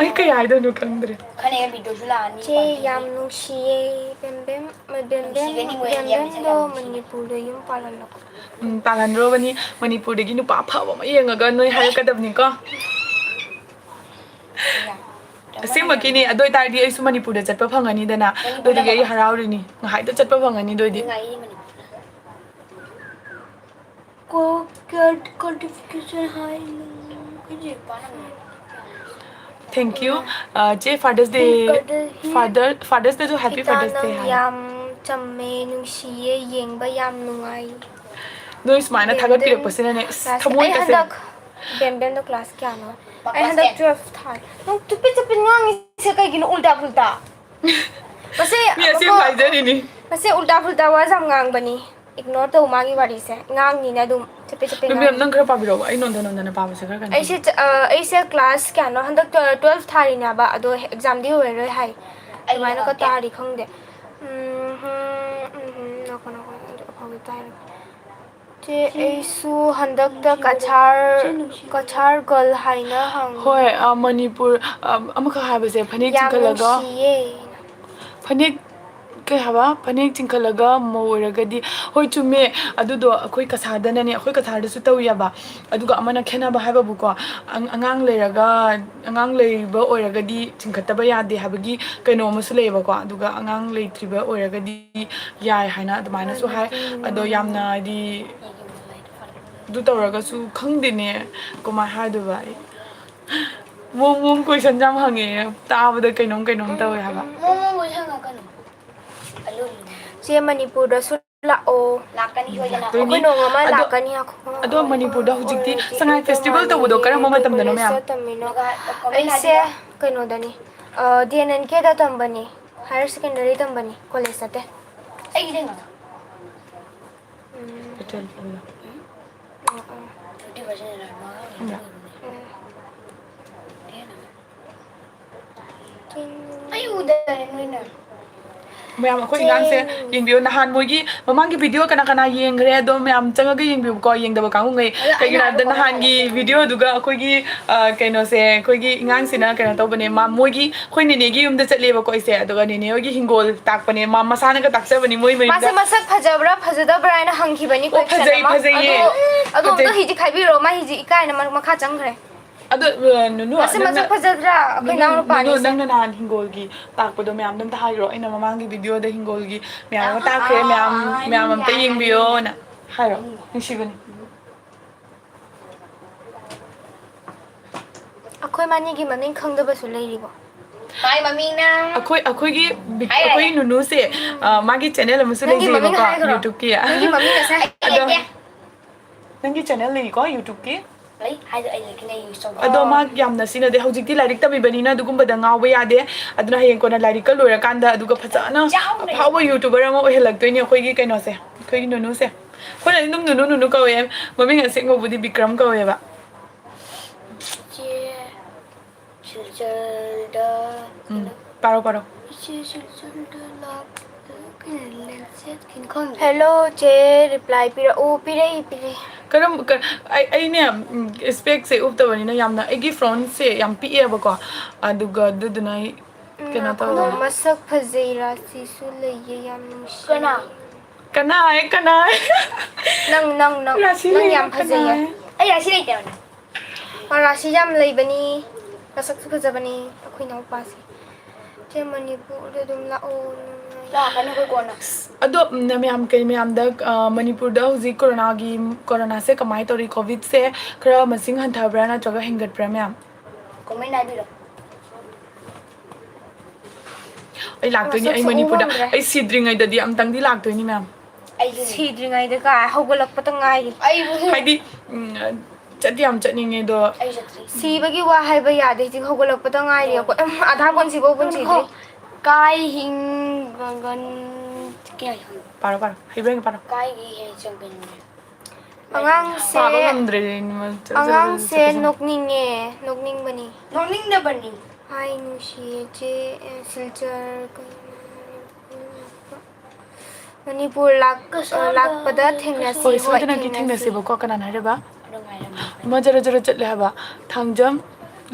ꯑꯩ ꯀꯩ ꯍꯥꯏꯗꯣꯏꯅꯣ ꯈꯪꯗ꯭ꯔꯦ꯫ ꯈꯅꯦꯕꯤꯗꯨꯁꯨ ꯂꯥꯛꯑꯅꯤ꯫ ꯆꯦ, ꯌꯥꯝ ꯅꯨꯡꯁꯤꯌꯦ꯫ ꯕꯦꯝꯕꯦꯝ, ꯕꯦꯝꯕꯦꯝ, ꯅꯨꯡꯁꯤꯒꯅꯤ ꯃꯣꯏ ꯌꯥꯝ ꯕꯦꯝꯕꯦꯝꯗꯣ ꯌꯥꯝ ꯅꯨꯡꯁꯤꯅ꯫ ꯃꯅꯤꯄꯨꯔꯗ ꯌꯨꯝ ꯄꯥꯜꯍꯜꯂꯣ꯫ ꯎꯝ, ꯄꯥꯜꯍꯟꯗ꯭ꯔꯣꯕꯅꯤ꯫ ꯃꯅꯤꯄꯨꯔꯗꯒꯤ ꯅꯨꯄꯥ ꯑꯐꯕ ꯑꯃ ꯌꯦꯡꯉꯒ ꯅꯣꯏ ꯍꯥꯏꯔꯛꯀꯗꯕꯅꯤꯀꯣ꯫ ꯑꯁꯦꯡꯕꯒꯤꯅꯦ꯫ ꯑꯗꯨ ꯑꯣꯏꯇꯥꯔꯗꯤ ꯑꯩꯁꯨ ꯃꯅꯤꯄꯨꯔꯗ ꯆꯠꯄ ꯐꯪꯉꯅꯤꯗꯅ꯫ ꯃꯅꯤꯄꯨꯔꯗ ꯑꯗꯨꯗꯨꯒꯤ ꯑꯩ ꯍꯔꯥꯎꯔꯤꯅꯤ꯫ ꯉꯍꯥꯛꯇ ꯆꯠꯄ ꯐꯪꯉꯅꯤ ꯑꯗꯨ ꯑꯣꯏꯗꯤ꯫ ꯅꯨꯡꯉꯥꯏꯌꯦ ꯃꯅꯤꯄꯨꯔꯗ꯫ ꯀꯣ-, ꯀ꯭ꯋꯥꯂꯤꯐꯤꯀꯦꯁꯟ ꯍꯥꯏ꯫ Thank you꯫ ꯑ, ꯆꯦ, Father's Day, Father, Father's Day ꯁꯨ Happy Father's Day ꯍꯥꯏ꯫ ꯌꯥꯝ ꯆꯝꯃꯦ, ꯅꯨꯡꯁꯤꯌꯦ, ꯌꯦꯡꯕ ꯌꯥꯝ ꯅꯨꯡꯉꯥꯏ꯫ ꯅꯣꯏ ꯁꯨꯃꯥꯏꯅ ꯕꯦꯝꯕꯦꯝ ꯊꯥꯒꯠꯄꯤꯔꯛꯄꯁꯤꯅꯅꯦ, ꯑꯁ, class, ꯊꯃꯣꯏ ꯑꯩ ꯇꯁꯦꯡꯅ꯫ ꯍꯟꯗꯛ ꯕꯦꯝꯕꯦꯝꯗꯣ class ꯀꯌꯥꯅꯣ? ꯑꯩ ꯍꯟꯗꯛ twelve ꯊꯥꯏ꯫ ꯅꯪ ꯆꯨꯞꯄꯤ ꯆꯨꯞꯄꯤ ꯉꯥꯡꯉꯤꯁꯦ ꯀꯩꯒꯤꯅꯣ? ꯎꯜꯇꯥ ꯐꯨꯜꯇꯥ꯫ ꯃꯁꯤ ꯃꯤ ꯑꯁꯦꯡꯕ ꯍꯥꯏꯖꯔꯤꯅꯤ꯫ ꯃꯁꯤ ꯎꯜꯇꯥ ꯐꯨꯜꯇꯥ ꯋꯥ ꯌꯥꯝ ꯉꯥꯡꯕꯅꯤ꯫ Ignore ꯇꯧ ꯃꯥꯒꯤ ꯋꯥꯔꯤꯁꯦ꯫ ꯉꯥꯡꯅꯤꯅ ꯑꯗꯨꯝ ꯆꯨꯞꯄꯤ ꯆꯨꯞꯄꯤ ꯃꯦꯝ, ꯉꯥꯡꯉꯤ꯫ ꯅꯪ ꯈꯔ ꯄꯥꯕꯤꯔꯛꯑꯣ, ꯑꯩ ꯅꯣꯟꯊ ꯅꯣꯟꯊꯅ ꯄꯥꯕꯁꯦ ꯈꯔ ꯀꯩꯅꯣ ꯑꯩꯁꯦ ꯑ, ꯑꯩꯁꯦ class ꯀꯌꯥꯅꯣ ꯍꯟꯗꯛ twelve ꯊꯥꯔꯤꯅꯦꯕ, ꯑꯗꯣ examꯗꯤ ꯑꯣꯏꯔꯔꯣꯏ ꯍꯥꯏ꯫ ꯑꯗꯨꯃꯥꯏꯅ ꯀ ꯇꯥꯔꯤ ꯈꯪꯗꯦ꯫ ꯎꯝ, ꯎꯝ, ꯎꯝ, ꯉꯥꯏꯈꯣ, ꯉꯥꯏꯈꯣ, ꯑꯩ ꯑꯐꯥꯎꯕ ꯇꯥꯏꯔꯒꯦ꯫ ꯆꯦ, ꯑꯩꯁꯨ ꯍꯟꯗꯛꯇ ꯀꯆꯥꯔ, ꯀꯆꯥꯔ ꯒꯔꯜ ꯍꯥꯏꯅ ꯍꯪꯉꯤ꯫ ꯍꯣꯏ, ꯑ, ꯃꯅꯤꯄꯨꯔ, ꯑ, ꯑꯃꯈꯛ ꯍꯥꯏꯕꯁꯦ, ꯐꯅꯦꯛ ꯌꯥꯝ ꯆꯤꯡꯈꯠꯂꯒ, ꯅꯨꯡꯁꯤꯌꯦ꯫ ꯐꯅꯦꯛ, ꯀꯩ ꯍꯥꯏꯕ? ꯐꯅꯦꯛ ꯆꯤꯡꯈꯠꯂꯒ ꯃꯧ ꯑꯣꯏꯔꯒꯗꯤ, ꯍꯣꯏ, ꯆꯨꯝꯃꯦ꯫ ꯑꯗꯨꯗꯣ ꯑꯩꯈꯣꯏ ꯀꯁꯥꯔꯗꯅꯅꯦ, ꯑꯩꯈꯣꯏ ꯀꯁꯥꯔꯗꯁꯨ ꯇꯧꯏ ꯍꯥꯏꯕ꯫ ꯑꯗꯨꯒ ꯑꯃꯅ ꯈꯦꯠꯅꯕ ꯍꯥꯏꯕꯕꯨꯀꯣ, ꯑꯪ-, ꯑꯉꯥꯡ ꯂꯩꯔꯒ, ꯑꯉꯥꯡ ꯂꯩꯕ ꯑꯣꯏꯔꯒꯗꯤ ꯆꯤꯡꯈꯠꯇꯕ ꯌꯥꯗꯦ ꯍꯥꯏꯕꯒꯤ ꯀꯩꯅꯣ ꯑꯃꯁꯨ ꯂꯩꯌꯦꯕꯀꯣ꯫ ꯑꯗꯨꯒ ꯑꯉꯥꯡ ꯂꯩꯇ꯭ꯔꯤꯕ ꯑꯣꯏꯔꯒꯗꯤ ꯌꯥꯏ ꯍꯥꯏꯅ ꯑꯗꯨꯃꯥꯏꯅꯁꯨ ꯍꯥꯏ꯫ ꯑꯗꯣ ꯌꯥꯝꯅ ꯍꯥꯏꯗꯤ ꯑꯗꯨ ꯇꯧꯔꯒꯁꯨ ꯈꯪꯗꯦꯅꯦ, ꯀꯃꯥꯏ ꯍꯥꯏꯗꯣꯏꯕ ꯑꯩ꯫ ꯃꯑꯣꯡ ꯃꯑꯣꯡ question ꯌꯥꯝ ꯍꯪꯉꯦ, ꯇꯥꯕꯗ ꯀꯩꯅꯣꯝ ꯀꯩꯅꯣꯝ ꯇꯧꯋꯦ ꯍꯥꯏꯕ꯫ ꯃꯑꯣꯡ ꯃꯑꯣꯡ ꯍꯪꯉꯛꯀꯅꯨ꯫ ꯆꯦ, ꯃꯅꯤꯄꯨꯔꯗꯁꯨ ꯂꯥꯛꯑꯣ꯫ ꯂꯥꯛꯀꯅꯤ ꯁꯣꯏꯗꯅ꯫ ꯂꯥꯛꯇꯣꯏꯅꯤ꯫ ꯑꯩꯈꯣꯏ ꯅꯣꯡꯃ ꯑꯃ ꯑꯗꯣ, ꯂꯥꯛꯀꯅꯤ꯫ ꯑꯗꯣ ꯃꯅꯤꯄꯨꯔꯗ ꯍꯧꯖꯤꯛꯇꯤ ꯁꯉꯥꯏ festival ꯃꯥꯜꯂꯦ꯫ ꯇꯧꯕꯗꯣ ꯀꯔꯝꯕ ꯀꯩ ꯃꯇꯝꯗꯅꯣ, college ꯃꯌꯥꯝ? ꯆꯠꯇꯝꯃꯤꯅꯣ? ꯑꯩꯁꯦ ꯀꯩꯅꯣꯗꯅꯤ, ꯑ, D N N K ꯗ ꯇꯝꯕꯅꯤ, higher secondary ꯇꯝꯕꯅꯤ, college ꯆꯠꯇꯦ꯫ ꯑꯩꯒꯤꯗꯤ ꯉꯥꯛꯇ꯫ ꯎꯝ, Hotel ꯄꯨꯔꯣ꯫ ꯑ, ꯑ꯫ ꯈꯪꯕ꯭ꯔꯥ? ꯎꯝ꯫ ꯑꯩ ꯎꯗꯔꯦ ꯅꯣꯏꯅ꯫ ꯃꯌꯥꯝ, ꯑꯩꯈꯣꯏ ꯑꯉꯥꯡꯁꯦ ꯌꯦꯡꯕꯤꯌꯣ꯫ ꯅꯍꯥꯟ ꯃꯣꯏꯒꯤ ꯃꯃꯥꯡꯒꯤ video ꯀꯅꯥ ꯀꯅꯥ ꯌꯦꯡꯈ꯭ꯔꯦ? ꯑꯗꯣ ꯃꯌꯥꯝ ꯆꯪꯉꯒ ꯌꯦꯡꯕꯤꯌꯨꯀꯣ, ꯌꯦꯡꯗꯕ ꯀꯥꯡꯕꯨꯉꯩ꯫ ꯑꯗꯣ ꯑꯩꯅ ꯀꯩꯒꯤꯅꯣ ꯍꯥꯏꯕꯗ, ꯍꯥꯏꯕ ꯅꯍꯥꯟꯒꯤ ꯍꯥꯏꯔꯦ꯫ Videoꯗꯨꯒ ꯑꯩꯈꯣꯏꯒꯤ, ꯑ, ꯀꯩꯅꯣꯁꯦ, ꯑꯩꯈꯣꯏꯒꯤ ꯑꯉꯥꯡꯁꯤꯅ ꯀꯩꯅꯣ ꯇꯧꯕꯅꯦ, ꯃꯥ, ꯃꯣꯏꯒꯤ, ꯑꯩꯈꯣꯏ ꯅꯦꯅꯦꯒꯤ ꯌꯨꯝꯗ ꯆꯠꯂꯦꯕꯀꯣ ꯑꯩꯁꯦ, ꯑꯗꯨꯒ ꯅꯦꯅꯦ ꯍꯣꯏꯒꯤ ꯍꯤꯡꯒꯣꯜ ꯇꯥꯛꯄꯅꯦ, ꯃꯥ ꯃꯁꯥꯅꯒ ꯇꯥꯛꯆꯕꯅꯤ ꯃꯣꯏ ꯃꯌꯨꯝꯗ꯫ ꯃꯥꯁꯦ ꯃꯁꯛ ꯐꯖꯕ꯭ꯔꯥ ꯐꯖꯗꯕ꯭ꯔꯥ ꯍꯥꯏꯅ ꯍꯪꯈꯤꯕꯅꯤ, ꯑꯣ, question ꯐꯖꯩ, ꯑꯃ꯫ ꯐꯖꯩꯌꯦ꯫ ꯑꯗꯣ, ꯑꯗꯣ ꯑꯝꯇ ꯐꯖꯩ꯫ ꯍꯧꯖꯤꯛ ꯍꯥꯏꯕꯤꯔꯛꯑꯣ, ꯃꯥ ꯍꯧꯖꯤꯛ ꯏꯀꯥꯏꯅ ꯃꯥ ꯃꯈꯥ ꯆꯪꯈ꯭ꯔꯦ꯫ ꯑꯗꯣ, ꯑ, ꯅꯨꯅꯨ, ꯃꯁꯤ ꯅꯪꯅ, ꯃꯁꯛ ꯐꯖꯗ꯭ꯔꯥ? ꯑꯩꯈꯣꯏ ꯅꯨꯅꯨ, ꯏꯅꯥꯎꯅꯨꯄꯥꯅꯤꯁꯦ꯫ ꯅꯨꯅꯨ, ꯅꯪꯅ ꯅꯍꯥꯟ ꯍꯤꯡꯒꯣꯜꯒꯤ ꯇꯥꯛꯄꯗꯣ ꯃꯌꯥꯝꯗ ꯑꯝꯇ ꯍꯥꯏꯈ꯭ꯔꯣ꯫ ꯑꯩꯅ ꯃꯃꯥꯡꯒꯤ videoꯗ ꯍꯤꯡꯒꯣꯜꯒꯤ ꯃꯌꯥꯝ ꯑꯃ ꯇꯥꯛꯈ꯭ꯔꯦ, ꯃꯌꯥꯝ, ꯃꯌꯥꯝ ꯑꯝꯇ ꯌꯦꯡꯕꯤꯌꯣꯅ ꯍꯥꯏꯔꯣ꯫ ꯅꯨꯡꯁꯤꯕꯅꯤ꯫ ꯑꯩꯈꯣꯏ ꯃꯅꯤꯒꯤ ꯃꯃꯤꯡ ꯈꯪꯗꯕꯁꯨ ꯂꯩꯔꯤꯕꯣ? ꯃꯥꯏ ꯃꯃꯤꯡꯅ ꯑꯩꯈꯣꯏ, ꯑꯩꯈꯣꯏꯒꯤ ꯕꯤ-, ꯍꯥꯏꯔꯒꯦ꯫ ꯑꯩꯈꯣꯏꯒꯤ ꯅꯨꯅꯨꯁꯦ, ꯑ, ꯃꯥꯒꯤ channel ꯑꯃꯁꯨ ꯅꯪꯒꯤ ꯃꯃꯤꯡ ꯂꯩꯖꯩꯕꯀꯣ, ꯍꯥꯏꯈ꯭ꯔꯣ꯫ YouTubeꯀꯤ꯫ ꯅꯪꯒꯤ ꯃꯃꯤꯡ ꯉꯁꯥꯏ ꯑꯗꯣ, ꯍꯥꯏꯔꯒꯦ꯫ ꯅꯪꯒꯤ channel ꯂꯩꯀꯣ, YouTubeꯀꯤ? ꯑꯩ ꯍꯥꯏꯗꯣ ꯑꯩ ꯂꯩꯀꯤꯅꯦ ꯌꯨꯁ ꯇꯧꯕ꯫ ꯑꯗꯣ ꯃꯥ ꯌꯥꯝꯅ ꯁꯤꯖꯤꯟꯅꯗꯦ꯫ ꯍꯧꯖꯤꯛꯇꯤ ꯂꯥꯏꯔꯤꯛ ꯇꯝꯃꯤꯕꯅꯤꯅ ꯑꯗꯨꯒꯨꯝꯕꯗ ꯉꯥꯎꯕ ꯌꯥꯗꯦ꯫ ꯑꯗꯨꯅ ꯍꯌꯦꯡ ꯀꯣꯟꯅ ꯂꯥꯏꯔꯤꯛꯀ ꯂꯣꯏꯔꯀꯥꯟꯗ ꯑꯗꯨꯒ ꯐꯖꯅ ꯌꯥꯎꯅ ꯑꯐꯥꯎꯕ YouTuber ꯑꯃ ꯑꯣꯏꯍꯜꯂꯛꯇꯣꯏꯅꯦ ꯑꯩꯈꯣꯏꯒꯤ ꯀꯩꯅꯣꯁꯦ, ꯑꯩꯈꯣꯏꯒꯤ ꯅꯨꯅꯨꯁꯦ꯫ ꯑꯩꯈꯣꯏꯅꯗꯤ ꯑꯗꯨꯝ ꯅꯨꯅꯨ ꯅꯨꯅꯨ ꯀꯧꯋꯦ꯫ ꯃꯃꯤꯡ ꯑꯁꯦꯡꯕꯕꯨꯗꯤ ꯕꯤꯀ꯭ꯔꯝ ꯀꯧꯋꯦꯕ꯫ ꯏꯆꯦ ꯁꯤꯜꯆꯔꯗ ꯎꯝ, ꯄꯥꯔꯣ, ꯄꯥꯔꯣ꯫ ꯏꯆꯦ ꯁꯤꯜꯆꯔꯗ ꯂꯥꯛꯄꯗ ꯀꯩꯅꯣ ꯂꯦꯟꯁꯦꯠꯈꯤꯅ ꯈꯪꯗꯦ꯫ ꯍꯦꯜꯂꯣ ꯆꯦ, ꯔꯤꯄ꯭ꯂꯥꯏ ꯄꯤꯔꯛꯎ꯫ ꯄꯤꯔꯛꯏ, ꯄꯤꯔꯛꯏ꯫ ꯀꯔꯝ ꯀ- ꯑꯩ ꯑꯩꯅꯦ ꯏꯁꯄꯦꯛꯁꯦ ꯎꯞꯇꯕꯅꯤꯅ ꯌꯥꯝꯅ ꯑꯩꯒꯤ ꯐ꯭ꯔꯣꯟꯁꯦ ꯌꯥꯝ ꯄꯤꯛꯑꯦꯕꯀꯣ꯫ ꯑꯗꯨꯒ ꯑꯗꯨꯗꯨꯅ ꯑꯩ ꯀꯩꯅꯣ ꯉꯥꯏꯈꯣ, ꯇꯧꯔꯦ꯫ ꯃꯁꯛ ꯐꯖꯩ, ꯔꯥꯁꯤꯁꯨ ꯂꯩꯌꯦ, ꯌꯥꯝ ꯅꯨꯡꯁꯤ꯫ ꯀꯅꯥ? ꯀꯅꯥ ꯍꯥꯏ? ꯀꯅꯥ ꯍꯥꯏ? ꯅꯪ, ꯅꯪ, ꯅꯪ, ꯔꯥꯁꯤ ꯅꯪ ꯂꯩꯔꯦ, ꯌꯥꯝ ꯀꯅꯥ ꯐꯖꯩꯌꯦ꯫ ꯍꯥꯏ? ꯑꯩ ꯔꯥꯁꯤ ꯂꯩꯇꯕꯅꯦ꯫ ꯑꯣ, ꯔꯥꯁꯤ ꯌꯥꯝ ꯂꯩꯕꯅꯤ, ꯃꯁꯛꯁꯨ ꯐꯖꯕꯅꯤ ꯑꯩꯈꯣꯏ ꯏꯅꯥꯎꯄꯥꯁꯦ꯫ ꯆꯦ, ꯃꯅꯤꯄꯨꯔꯗ ꯑꯗꯨꯝ ꯂꯥꯛꯑꯣ꯫ ꯂꯥꯛꯀꯅꯤ ꯑꯩꯈꯣꯏ ꯀꯣꯟꯅ꯫ ꯑꯗꯣ ꯎꯝ, ꯃꯌꯥꯝ ꯀꯩ ꯃꯌꯥꯝꯗ ꯑ, ꯃꯅꯤꯄꯨꯔꯗ ꯍꯧꯖꯤꯛ ꯀꯣꯔꯣꯅꯥꯒꯤ ꯀꯣꯔꯣꯅꯥꯁꯦ ꯀꯃꯥꯏꯅ ꯇꯧꯔꯤ? ꯀꯣꯚꯤꯠꯁꯦ ꯈꯔ ꯃꯁꯤꯡ ꯍꯟꯊꯕ꯭ꯔꯥ ꯅꯠꯇ꯭ꯔꯒ ꯍꯦꯟꯒꯠꯄ꯭ꯔꯥ ꯃꯌꯥꯝ? ꯀꯣꯃꯦꯟ ꯍꯥꯏꯕꯤꯔꯣ꯫ ꯑꯩ ꯂꯥꯛꯇꯣꯏꯅꯤ꯫ ꯑꯩ ꯃꯁꯛꯁꯨ ꯎ ꯃꯅꯤꯄꯨꯔꯗ ꯐꯪꯗ꯭ꯔꯦ꯫ ꯑꯩ ꯁꯤꯗ꯭ꯔꯤꯉꯩꯗꯗꯤ ꯑꯝꯇꯪꯗꯤ ꯂꯥꯛꯇꯣꯏꯅꯤ ꯃꯌꯥꯝ꯫ ꯑꯩꯁꯨ ꯁꯤꯗ꯭ꯔꯤꯉꯩꯗ ꯀꯥꯏ, ꯍꯧꯒꯠꯂꯛꯄꯇ ꯉꯥꯏꯔꯤ꯫ ꯑꯩꯕꯨ ꯍꯥꯏꯗꯤ ꯎꯝ, ꯆꯠꯇꯤ ꯌꯥꯝ ꯆꯠꯅꯤꯡꯉꯦ ꯑꯗꯣ꯫ ꯑꯩ ꯆꯠꯇ꯭ꯔꯤ꯫ ꯁꯤꯕꯒꯤ ꯋꯥ ꯍꯥꯏꯕ ꯌꯥꯗꯦ, ꯍꯧꯖꯤꯛ ꯍꯧꯒꯠꯂꯛꯄꯇ ꯉꯥꯏꯔꯤ ꯑꯩꯈꯣꯏ꯫ ꯎꯝ, ꯑꯙꯥ ꯀꯣꯟꯁꯤꯐꯥꯎ ꯄꯨꯟꯁꯤꯗ꯭ꯔꯤ꯫ ꯀꯥꯏ ꯍꯤꯡꯕꯒꯟ ꯀꯌꯥ ꯍꯤꯡ ꯄꯥꯔꯣ, ꯄꯥꯔꯣ, ꯍꯩꯕ꯭ꯔꯥꯡꯒꯤ ꯄꯥꯔꯣ꯫ ꯀꯥꯏꯒꯤ ꯍꯦꯛ ꯆꯪꯒꯅꯤ꯫ ꯑꯉꯥꯡꯁꯦ ꯄꯥꯕ ꯉꯝꯗ꯭ꯔꯦ ꯑꯩ ꯅꯤꯃꯜ꯫ ꯆꯠ-, ꯆꯠ-, ꯑꯉꯥꯡꯁꯦ ꯆꯠ-, ꯆꯠ-, ꯅꯣꯛꯅꯤꯡꯉꯦ, ꯅꯣꯛꯅꯤꯡꯕꯅꯤ꯫ ꯅꯣꯛꯅꯤꯡꯗꯕꯅꯤ꯫ ꯍꯥꯏ ꯅꯨꯡꯁꯤꯌꯦ ꯆꯦ, ꯑꯦ, ꯁꯤꯜꯆꯔ ꯀꯩꯅꯣ, ꯃꯅꯤꯄꯨꯔ ꯂꯥꯛ-, ꯀꯁꯥꯔꯗ ꯂꯥꯛꯄꯗ ꯀꯁꯥꯔꯗ ꯊꯦꯡꯅꯁꯤ꯫ ꯍꯣꯏ, ꯍꯣꯏ, ꯁꯣꯏꯗꯅ ꯊꯦꯡꯅꯁꯤ꯫ ꯊꯦꯡꯅꯁꯦꯕꯀꯣ꯫ ꯀꯅꯥꯅ ꯍꯥꯏꯔꯕ? ꯅꯨꯡꯉꯥꯏꯔꯝꯃꯤ꯫ ꯏꯃꯥ ꯖꯔ ꯖꯔ ꯆꯠꯂꯦ ꯍꯥꯏꯕ꯫ ꯊꯥꯡꯖꯝ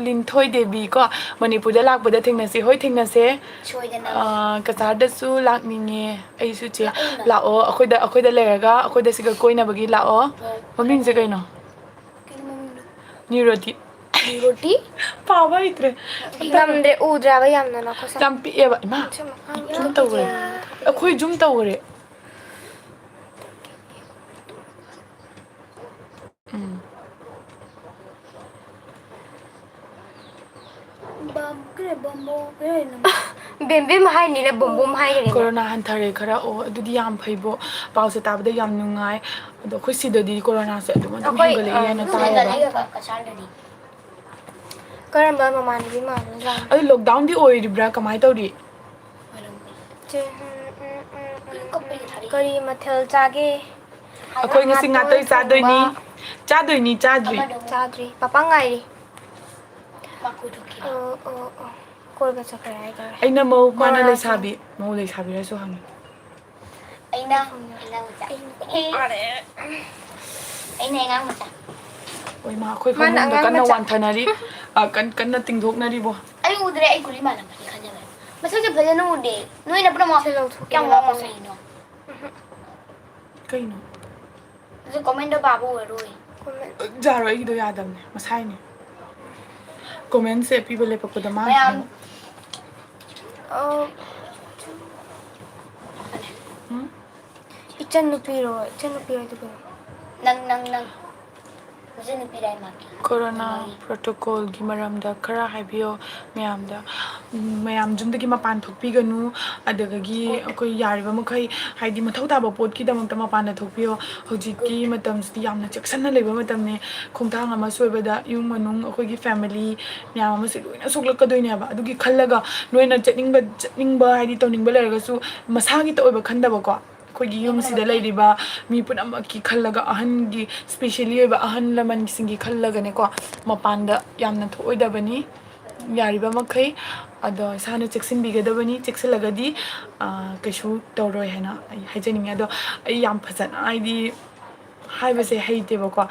ꯂꯤꯟꯊꯣꯏ ꯗꯦꯕꯤ ꯀꯣ, ꯃꯅꯤꯄꯨꯔꯗ ꯂꯥꯛꯄꯗ ꯊꯦꯡꯅꯁꯤ꯫ ꯍꯣꯏ, ꯊꯦꯡꯅꯁꯦ꯫ ꯁꯣꯏꯗꯅ꯫ ꯑꯥ, ꯀꯁꯥꯔꯗꯁꯨ ꯂꯥꯛꯅꯤꯡꯉꯦ꯫ ꯑꯩꯁꯨ ꯆꯦ꯫ ꯂꯥꯛꯎꯅ꯫ ꯂꯥꯛꯑꯣ, ꯑꯩꯈꯣꯏꯗ, ꯑꯩꯈꯣꯏꯗ ꯂꯩꯔꯒ ꯑꯩꯈꯣꯏꯗ ꯁꯤꯒ ꯀꯣꯏꯅꯕꯒꯤ ꯂꯥꯛꯑꯣ꯫ ꯍꯣꯏ꯫ ꯃꯃꯤꯡꯁꯦ ꯀꯩꯅꯣ? ꯀꯩꯅꯣ ꯃꯃꯤꯡꯗꯣ? ꯅꯤꯔꯣꯇꯤ꯫ ꯔꯣꯇꯤ? ꯄꯥꯕ ꯍꯩꯇ꯭ꯔꯦ꯫ ꯉꯝꯗ꯭ꯔꯦ, ꯎꯗ꯭ꯔꯦꯕ ꯌꯥꯝꯅ ꯅꯈꯣꯏꯁꯦ꯫ ꯌꯥꯝ ꯄꯤꯛꯑꯦꯕ꯫ ꯏꯃꯥ, ꯖꯨꯝ ꯇꯧꯈ꯭ꯔꯦ꯫ ꯑꯩꯈꯣꯏ ꯖꯨꯝ ꯇꯧꯈ꯭ꯔꯦ꯫ ꯎꯝ꯫ ꯕꯝ, ꯀꯩꯅꯣ, ꯕꯝꯕꯣ, ꯀꯩꯅꯣ ꯍꯥꯏꯅꯣ? ꯕꯦꯝꯕꯦꯝ ꯍꯥꯏꯅꯤꯅ ꯕꯨꯝ ꯕꯨꯝ ꯍꯥꯏꯈ꯭ꯔꯦꯅꯦ꯫ ꯀꯣꯔꯣꯅꯥ ꯍꯟꯊꯔꯦ ꯈꯔ꯫ ꯑꯣ, ꯑꯗꯨꯗꯤ ꯌꯥꯝ ꯐꯩꯕꯣ꯫ ꯄꯥꯎꯁꯦ ꯇꯥꯕꯗ ꯌꯥꯝ ꯅꯨꯡꯉꯥꯏ꯫ ꯑꯗꯣ ꯑꯩꯈꯣꯏ ꯁꯤꯗꯗꯤ ꯀꯣꯔꯣꯅꯥꯁꯦ ꯑꯗꯨꯝ ꯑꯗꯨꯝ ꯑꯩꯈꯣꯏ, ꯍꯦꯟꯒꯠꯂꯛꯑꯦ ꯍꯥꯏꯅ ꯑ, ꯇꯥꯏꯌꯦꯕ꯫ ꯀꯔꯝꯕ ꯃꯃꯥꯟꯅꯕꯤ ꯃꯥꯟꯕꯖꯥꯠꯅꯣ? ꯑꯗꯨ ꯂꯣꯛꯗꯥꯎꯟꯗꯤ ꯑꯣꯏꯔꯤꯕ꯭ꯔꯥ? ꯀꯃꯥꯏꯅ ꯇꯧꯔꯤ? ꯆꯦ, ꯎꯝ, ꯎꯝ, ꯎꯝ, ꯎꯝ, ꯎꯝ꯫ ꯀꯔꯤ ꯃꯊꯦꯜ ꯆꯥꯒꯦ? ꯑꯩꯈꯣꯏ ꯉꯁꯤ ꯉꯥꯇꯣꯏ ꯆꯥꯗꯣꯏꯅꯤ꯫ ꯆꯥꯗꯣꯏꯅꯤ, ꯆꯥꯗ꯭ꯔꯤ꯫ ꯆꯥꯗ꯭ꯔꯤ꯫ ꯄꯥꯄꯥ ꯉꯥꯏꯔꯤ꯫ ꯑꯣ, ꯑꯣ, ꯑꯣ꯫ ꯀꯣꯏꯕ ꯆꯠꯈ꯭ꯔꯦ ꯍꯥꯏꯇꯥꯔꯦ꯫ ꯑꯩꯅ ꯃꯧ, ꯃꯥꯅ ꯀꯣꯔꯣꯅꯥꯁꯦ꯫ ꯂꯩꯁꯥꯕꯤ꯫ ꯃꯧ ꯂꯩꯁꯥꯕꯤꯔꯁꯨ ꯍꯪꯉꯤ꯫ ꯑꯩꯅ ꯑꯉꯥꯡ ꯃꯆꯥ꯫ ꯑꯩꯅ ꯑꯉꯥꯡ ꯃꯆꯥ꯫ ꯑꯣꯏꯃꯥ, ꯑꯩꯈꯣꯏ ꯃꯥꯅ ꯐꯃꯨꯡꯗ ꯑꯉꯥꯡ ꯀꯟꯅ ꯃꯆꯥ꯫ ꯋꯥꯟꯊꯅꯔꯤ꯫ ꯑ, ꯀꯟ-, ꯀꯟꯅ ꯇꯤꯡꯊꯣꯛꯅꯔꯤꯕꯣ꯫ ꯑꯩ ꯎꯗ꯭ꯔꯦ, ꯑꯩ ꯀꯨꯂꯤ ꯃꯥꯜꯂꯝꯃꯅꯤ ꯈꯟꯖꯕ꯫ ꯃꯁꯛꯁꯦ ꯐꯖꯅ ꯎꯗꯦ꯫ ꯅꯣꯏꯅ ꯄꯨꯝꯅꯃꯛ ꯁꯤ ꯂꯧꯊꯣꯛꯀꯦ ꯀꯌꯥꯝ ꯂꯥꯛꯑꯣ꯫ ꯋꯥꯡꯅ ꯌꯦꯡꯉꯤꯅꯣ? ꯀꯩꯅꯣ? ꯑꯗꯨ ꯀꯣꯃꯦꯟꯗꯣ ꯄꯥꯕ ꯑꯣꯏꯔꯣꯏ꯫ ꯌꯥꯔꯣꯏ, ꯑꯩꯒꯤꯗꯣ ꯌꯥꯗꯕꯅꯦ ꯃꯁꯥꯏꯅꯦ꯫ ꯀꯣꯃꯦꯟꯁꯦ ꯄꯤꯕ ꯂꯦꯞꯄꯛꯄꯗ ꯃꯥ ꯃꯌꯥꯝ꯫ ꯑꯣ, ꯎꯝ? ꯏꯆꯟ ꯅꯨꯄꯤꯔꯣ? ꯏꯆꯟ ꯅꯨꯄꯤꯔꯣ ꯑꯗꯨꯕꯨ? ꯅꯪ, ꯅꯪ, ꯅꯪ꯫ ꯅꯆꯟ ꯅꯨꯄꯤꯔꯥ ꯍꯥꯏ ꯃꯥꯜꯂꯦ꯫ ꯀꯣꯔꯣꯅꯥ ꯄ꯭ꯔꯣꯇꯣꯀꯣꯜꯒꯤ ꯃꯔꯝꯗ ꯈꯔ ꯍꯥꯏꯕꯤꯌꯣ ꯃꯌꯥꯝꯗ꯫ ꯎꯝ, ꯃꯌꯥꯝ ꯌꯨꯝꯗꯒꯤ ꯃꯄꯥꯟ ꯊꯣꯛꯄꯤꯒꯅꯨ, ꯑꯗꯒꯤ ꯑꯩꯈꯣꯏ ꯌꯥꯔꯤꯕ ꯃꯈꯩ, ꯍꯥꯏꯗꯤ, ꯃꯊꯧ ꯇꯥꯕ ꯄꯣꯠꯀꯤꯗꯃꯛꯇ ꯃꯄꯥꯟꯗ ꯊꯣꯛꯄꯤꯌꯣ꯫ ꯍꯧꯖꯤꯛꯀꯤ ꯃꯇꯝꯁꯤꯗꯤ ꯌꯥꯝꯅ ꯆꯦꯛꯁꯤꯟꯅ ꯂꯩꯕ ꯃꯇꯝꯅꯤ꯫ ꯈꯣꯡꯊꯥꯡ ꯑꯃ ꯁꯣꯏꯕꯗ ꯏꯃꯨꯡ ꯃꯅꯨꯡ, ꯑꯩꯈꯣꯏꯒꯤ ꯐꯦꯃꯤꯂꯤ ꯃꯌꯥꯝ ꯑꯃꯁꯦ ꯂꯣꯏꯅ ꯁꯣꯛꯂꯛꯀꯗꯣꯏꯅꯦꯕ꯫ ꯑꯗꯨꯒꯤ ꯈꯜꯂꯒ ꯅꯣꯏꯅ ꯆꯠꯅꯤꯡꯕ, ꯆꯠꯅꯤꯡꯕ, ꯍꯥꯏꯗꯤ, ꯇꯧꯅꯤꯡꯕ ꯂꯩꯔꯒꯁꯨ ꯃꯁꯥꯒꯤꯇ ꯑꯣꯏꯕ ꯈꯟꯗꯕꯀꯣ, ꯑꯩꯈꯣꯏꯒꯤ ꯌꯨꯝꯁꯤꯗ ꯂꯩꯔꯤꯕ ꯃꯤ ꯄꯨꯝꯅꯃꯛꯀꯤ ꯈꯜꯂꯒ, ꯑꯍꯟꯒꯤ, ꯏꯁꯄꯤꯁꯦꯜꯂꯤ ꯑꯣꯏꯕ ꯑꯍꯜ ꯂꯃꯟꯁꯤꯡꯒꯤ ꯈꯜꯂꯒꯅꯦꯀꯣ, ꯃꯄꯥꯟꯗ ꯌꯥꯝꯅ ꯊꯣꯛꯑꯣꯏꯗꯕꯅꯤ ꯌꯥꯔꯤꯕ ꯃꯈꯩ꯫ ꯑꯗꯣ ꯏꯁꯥꯅ ꯆꯦꯛꯁꯤꯟꯕꯤꯒꯗꯕꯅꯤ꯫ ꯆꯦꯛꯁꯤꯜꯂꯒꯗꯤ, ꯑ, ꯀꯩꯁꯨ ꯇꯧꯔꯣꯏ ꯍꯥꯏꯅ ꯑꯩ ꯍꯥꯏꯖꯅꯤꯡꯉꯤ꯫ ꯑꯗꯣ ꯑꯩ ꯌꯥꯝ ꯐꯖꯅ, ꯍꯥꯏꯗꯤ, ꯍꯥꯏꯕꯁꯦ ꯍꯩꯇꯦꯕꯀꯣ꯫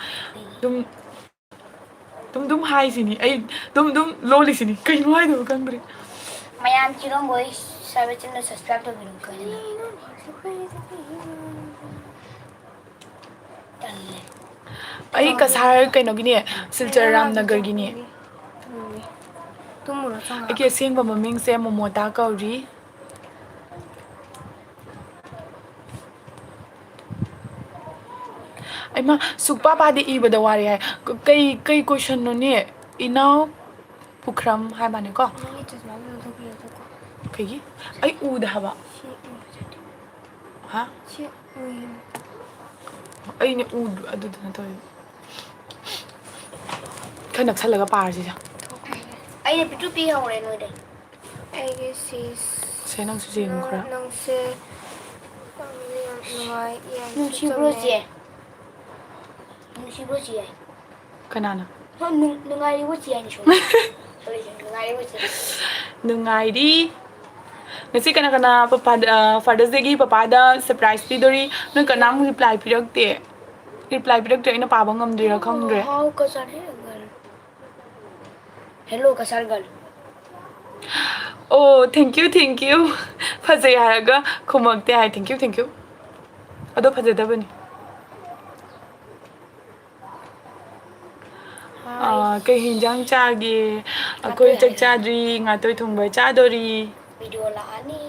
ꯑꯗꯨꯝ, ꯑꯗꯨꯝ, ꯑꯗꯨꯝ ꯍꯥꯏꯁꯤꯅꯤ꯫ ꯑꯩ ꯑꯗꯨꯝ, ꯑꯗꯨꯝ ꯂꯣꯜꯂꯤꯁꯤꯅꯤ꯫ ꯀꯩꯅꯣ ꯍꯥꯏꯗꯣꯏꯅꯣ ꯈꯪꯗ꯭ꯔꯦ꯫ ꯃꯌꯥꯝ ꯆꯤꯔꯣꯡꯕꯣꯏ ꯁꯥꯕ ꯆꯦꯅꯦꯜ ꯁꯕꯁꯀ꯭ꯔꯥꯏꯕ ꯇꯧꯕꯤꯔꯣ꯫ ꯀꯩꯅꯣ? ꯇꯜꯂꯦ꯫ ꯑꯩ ꯀꯁꯥꯔ ꯀꯩꯅꯣꯒꯤꯅꯦ, ꯁꯤꯜꯆꯔ ꯔꯥꯝꯅꯒꯔꯒꯤꯅꯦ꯫ ꯎꯝ꯫ ꯇꯨꯝꯃꯨꯔꯣ ꯆꯪꯉꯛꯑꯣ꯫ ꯑꯩꯒꯤ ꯑꯁꯦꯡꯕ ꯃꯃꯤꯡꯁꯦ ꯃꯣꯃꯣꯇꯥ ꯀꯧꯔꯤ꯫ ꯑꯩꯃ, ꯁꯨꯛꯄꯥ ꯄꯥꯗꯦ, ꯏꯕꯗ ꯋꯥꯔꯦ ꯍꯥꯏ꯫ ꯀ-, ꯀꯩ, ꯀꯩ ꯀꯣꯏꯁꯟꯅꯣꯅꯦ? ꯏꯅꯥꯎ ꯄꯨꯈ꯭ꯔꯝ ꯍꯥꯏ ꯃꯥꯅꯦꯀꯣ? ꯅꯪꯒꯤ ꯆꯨꯁꯃꯥꯏ ꯂꯧꯊꯣꯛꯄꯤꯔꯣ, ꯆꯠꯈꯣ꯫ ꯑꯩꯒꯤ ꯑꯩ ꯎꯗꯦ ꯍꯥꯏꯕ꯫ ꯍꯥ? ꯑꯩꯅ ꯎꯗ ꯑꯗꯨꯗꯨꯅ ꯇꯧꯔꯤ꯫ ꯈꯔ ꯅꯛꯁꯜꯂꯒ ꯄꯥꯔꯁꯤꯁꯦ꯫ ꯑꯩꯅ ꯄꯤꯛꯇ꯭ꯔꯨ ꯄꯤꯍꯧꯔꯦ ꯅꯣꯏꯗꯩ꯫ ꯑꯩꯒꯤ ꯁꯤꯁ꯫ ꯁꯦ, ꯅꯪꯁꯨ ꯌꯦꯡꯉꯨ ꯈꯔ꯫ ꯅꯪꯁꯦ ꯌꯥꯝ ꯅꯨꯡꯉꯥꯏ, ꯌꯥꯝ ꯅꯨꯡꯁꯤꯕ꯭ꯔꯣ ꯆꯝꯃꯦ꯫ ꯆꯦ? ꯅꯨꯡꯁꯤꯕ꯭ꯔꯣ ꯆꯦ? ꯀꯅꯥꯅ? ꯍꯣ, ꯅꯨꯡ- ꯅꯨꯡꯉꯥꯏꯔꯤꯕꯣ ꯆꯦ ꯍꯥꯏꯅ ꯁꯨꯝ꯫ ꯁꯣꯔꯤ, ꯁꯣꯔꯤ, ꯅꯨꯡꯉꯥꯏꯔꯤꯕꯣ ꯆꯦ? ꯅꯨꯡꯉꯥꯏꯔꯤ꯫ ꯉꯁꯤ ꯀꯅꯥ ꯀꯅꯥ ꯄꯄꯥꯗ, ꯑ, Father's Dayꯒꯤ ꯄꯄꯥꯗ surprise ꯄꯤꯗꯣꯔꯤ? ꯅꯣꯏ ꯀꯅꯥꯝ reply ꯄꯤꯔꯛꯇꯦ꯫ Reply ꯄꯤꯔꯛꯇ꯭ꯔꯦ, ꯑꯩꯅ ꯄꯥꯕ ꯉꯝꯗ꯭ꯔꯤꯔꯥ ꯈꯪꯗ꯭ꯔꯦ꯫ ꯍꯥꯎ ꯀꯁꯥꯅꯦ ꯒꯔꯜ꯫ Hello Cachar girl. ꯑꯣ, thank you, thank you꯫ ꯐꯖꯩ ꯍꯥꯏꯔꯒ ꯈꯨꯝꯃꯛꯇꯦ ꯍꯥꯏ꯫ Thank you, thank you꯫ ꯑꯗꯣ ꯐꯖꯗꯕꯅꯤ꯫ ꯑꯥ, ꯀꯩ ꯍꯤꯟꯖꯥꯡ ꯆꯥꯒꯦ? ꯑꯩꯈꯣꯏ ꯆꯥꯛ ꯆꯥꯗ꯭ꯔꯤ, ꯉꯥꯇꯣꯏ ꯊꯣꯡꯕ ꯆꯥꯗꯣꯔꯤ꯫ ꯚꯤꯗꯤꯑꯣ ꯂꯥꯛꯑꯅꯤ꯫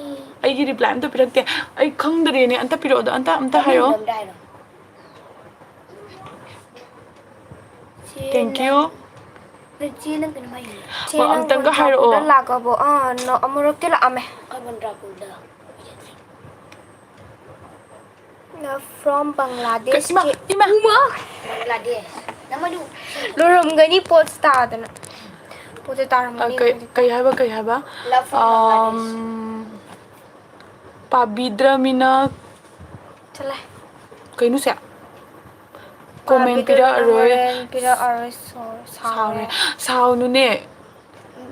ꯑꯩꯒꯤ reply ꯑꯝꯇ ꯄꯤꯔꯛꯇꯦ꯫ ꯑꯩ ꯈꯪꯗ꯭ꯔꯦꯅꯦ꯫ ꯑꯝꯇ ꯄꯤꯔꯛꯑꯣ, ꯑꯝꯇ, ꯑꯝꯇ ꯍꯥꯏꯔꯛꯑꯣ꯫ ꯃꯃꯤꯡꯗꯣ ꯑꯝꯇ ꯍꯥꯏꯔꯣ꯫ Thank you꯫ ꯅꯪ ꯆꯦ ꯅꯪ ꯀꯩꯅꯣꯝ ꯍꯥꯏꯅꯤꯡꯉꯦ꯫ ꯍꯣꯏ, ꯑꯝꯇꯪꯒ ꯍꯥꯏꯔꯛꯑꯣ꯫ ꯂꯥꯛꯑꯕꯣ? ꯑꯥ, ꯅꯣ-, ꯑꯃꯨꯔꯛꯇꯤ ꯂꯥꯛꯑꯝꯃꯦ꯫ ꯑꯩꯈꯣꯏ ꯃꯣꯟꯇ꯭ꯔꯥꯄꯨꯔꯗ꯫ From ꯀ-, ꯏꯃꯥ, ꯕꯪꯒ꯭ꯂꯥꯗꯦꯁꯀꯤ꯫ ꯏꯃꯥ꯫ ꯕꯪꯒ꯭ꯂꯥꯗꯦꯁ꯫ ꯅꯪ ꯑꯗꯨ ꯂꯣꯏꯔꯝꯒꯅꯤ, ꯄꯣꯠꯁ ꯇꯥꯗꯅ꯫ ꯄꯣꯠꯁꯦ ꯑ, ꯇꯥꯔꯝꯒꯅꯤ ꯀꯩ, ꯍꯧꯖꯤꯛꯇ꯫ ꯀꯩ ꯍꯥꯏꯕ, ꯀꯩ ꯍꯥꯏꯕ? Love from Bangladesh꯫ ꯑꯝ, ꯄꯥꯕꯤꯗ꯭ꯔꯃꯤꯅ ꯆꯠꯂꯦ꯫ ꯀꯩꯅꯣꯁꯦ? Comment ꯄꯤꯔꯛꯑꯔꯣꯏ꯫ Comment ꯄꯤꯔꯛꯑꯔꯣꯏ, ꯁꯣ-, ꯁꯥꯎꯔꯦ꯫ ꯁꯥꯎꯔꯦ꯫ ꯁꯥꯎꯅꯨꯅꯦ꯫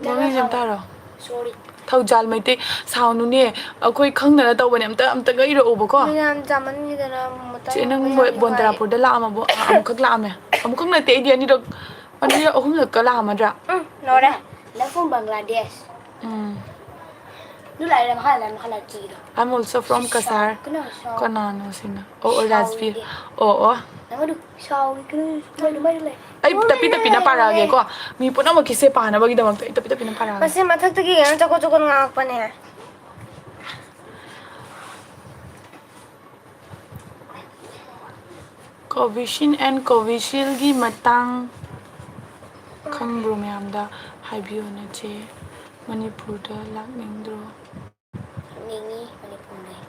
ꯃꯃꯤꯡꯁꯦ ꯑꯝꯇ ꯍꯥꯏꯔꯣ꯫ Sorry꯫ ꯊꯧꯖꯥꯜ ꯃꯩꯇꯩ꯫ ꯁꯥꯎꯅꯨꯅꯦ꯫ ꯑꯩꯈꯣꯏ ꯈꯪꯗꯅ ꯇꯧꯕꯅꯦ꯫ ꯑꯝꯇ, ꯑꯝꯇꯒ ꯏꯔꯛꯎꯕꯀꯣ꯫ ꯃꯤꯅ ꯌꯥꯝ ꯆꯥꯃꯟꯈꯤꯗꯅ ꯃꯇꯥꯏ ꯆꯦ, ꯅꯪ ꯌꯥꯝ ꯃꯣꯏ ꯅꯨꯡꯉꯥꯏ꯫ ꯕꯣꯟꯇꯔꯥꯄꯨꯔꯗ ꯂꯥꯛꯑꯝꯃꯕꯣ? ꯑ, ꯑꯃꯨꯛꯈꯛ ꯂꯥꯛꯑꯝꯃꯦ꯫ ꯑꯃꯨꯛꯈꯛ ꯅꯠꯇꯦ, ꯑꯩꯗꯤ ꯑꯅꯤꯔꯛ, ꯑꯅꯤꯔꯛ ꯑꯍꯨꯝꯂꯛꯀ ꯂꯥꯛꯑꯝꯃꯗ꯭ꯔꯥ? ꯎꯝ, ꯂꯣꯏꯔꯦ꯫ Love from Bangladesh꯫ ꯎꯝ꯫ ꯑꯗꯨ ꯂꯥꯛꯑꯦ, ꯃꯈꯥ ꯂꯥꯛꯑꯦ, ꯃꯈꯥ ꯂꯥꯛꯑꯦ, ꯆꯤꯗꯣ꯫ I'm also from Cachar. ꯀꯅꯥ? ꯁꯥꯎ-, ꯀꯅꯥꯅꯣ ꯁꯤꯅ? ꯑꯣ, ꯑꯣ, ꯔꯥꯖꯕꯤꯔ꯫ ꯁꯥꯎꯔꯤꯗꯤ꯫ ꯑꯣ, ꯑꯣ꯫ ꯅꯪ ꯑꯗꯨ ꯁꯥꯎꯔꯤ, ꯀꯩꯅꯣ, ꯃꯣꯏ ꯑꯗꯨꯃꯥꯏꯅ ꯂꯩ꯫ ꯑꯩ ꯇꯞꯄꯤ ꯇꯞꯄꯤꯅ ꯄꯥꯔꯛꯑꯒꯦꯀꯣ꯫ ꯃꯤ ꯄꯨꯝꯅꯃꯛꯀꯤꯁꯦ ꯄꯥꯅꯕꯒꯤꯗꯃꯛꯇ ꯑꯩ ꯇꯞꯄꯤ ꯇꯞꯄꯤꯅ ꯄꯥꯔꯛꯑꯒꯦ꯫ ꯃꯁꯤ ꯃꯊꯛꯇꯒꯤ ꯀꯩꯅꯣ ꯆꯀꯣꯠ ꯆꯀꯣꯠ ꯉꯥꯡꯉꯛꯄꯅꯦ꯫ Covaxin and Covishield ꯒꯤ ꯃꯇꯥꯡ ꯈꯪꯕ꯭ꯔꯣ ꯃꯌꯥꯝꯗ? ꯍꯥꯏꯕꯤꯌꯣ ꯅꯆꯦ꯫ ꯃꯅꯤꯄꯨꯔꯗ ꯂꯥꯛꯅꯤꯡꯗ꯭ꯔꯣ? ꯌꯦꯡꯉꯤ ꯃꯅꯤꯄꯨꯔꯗꯩ꯫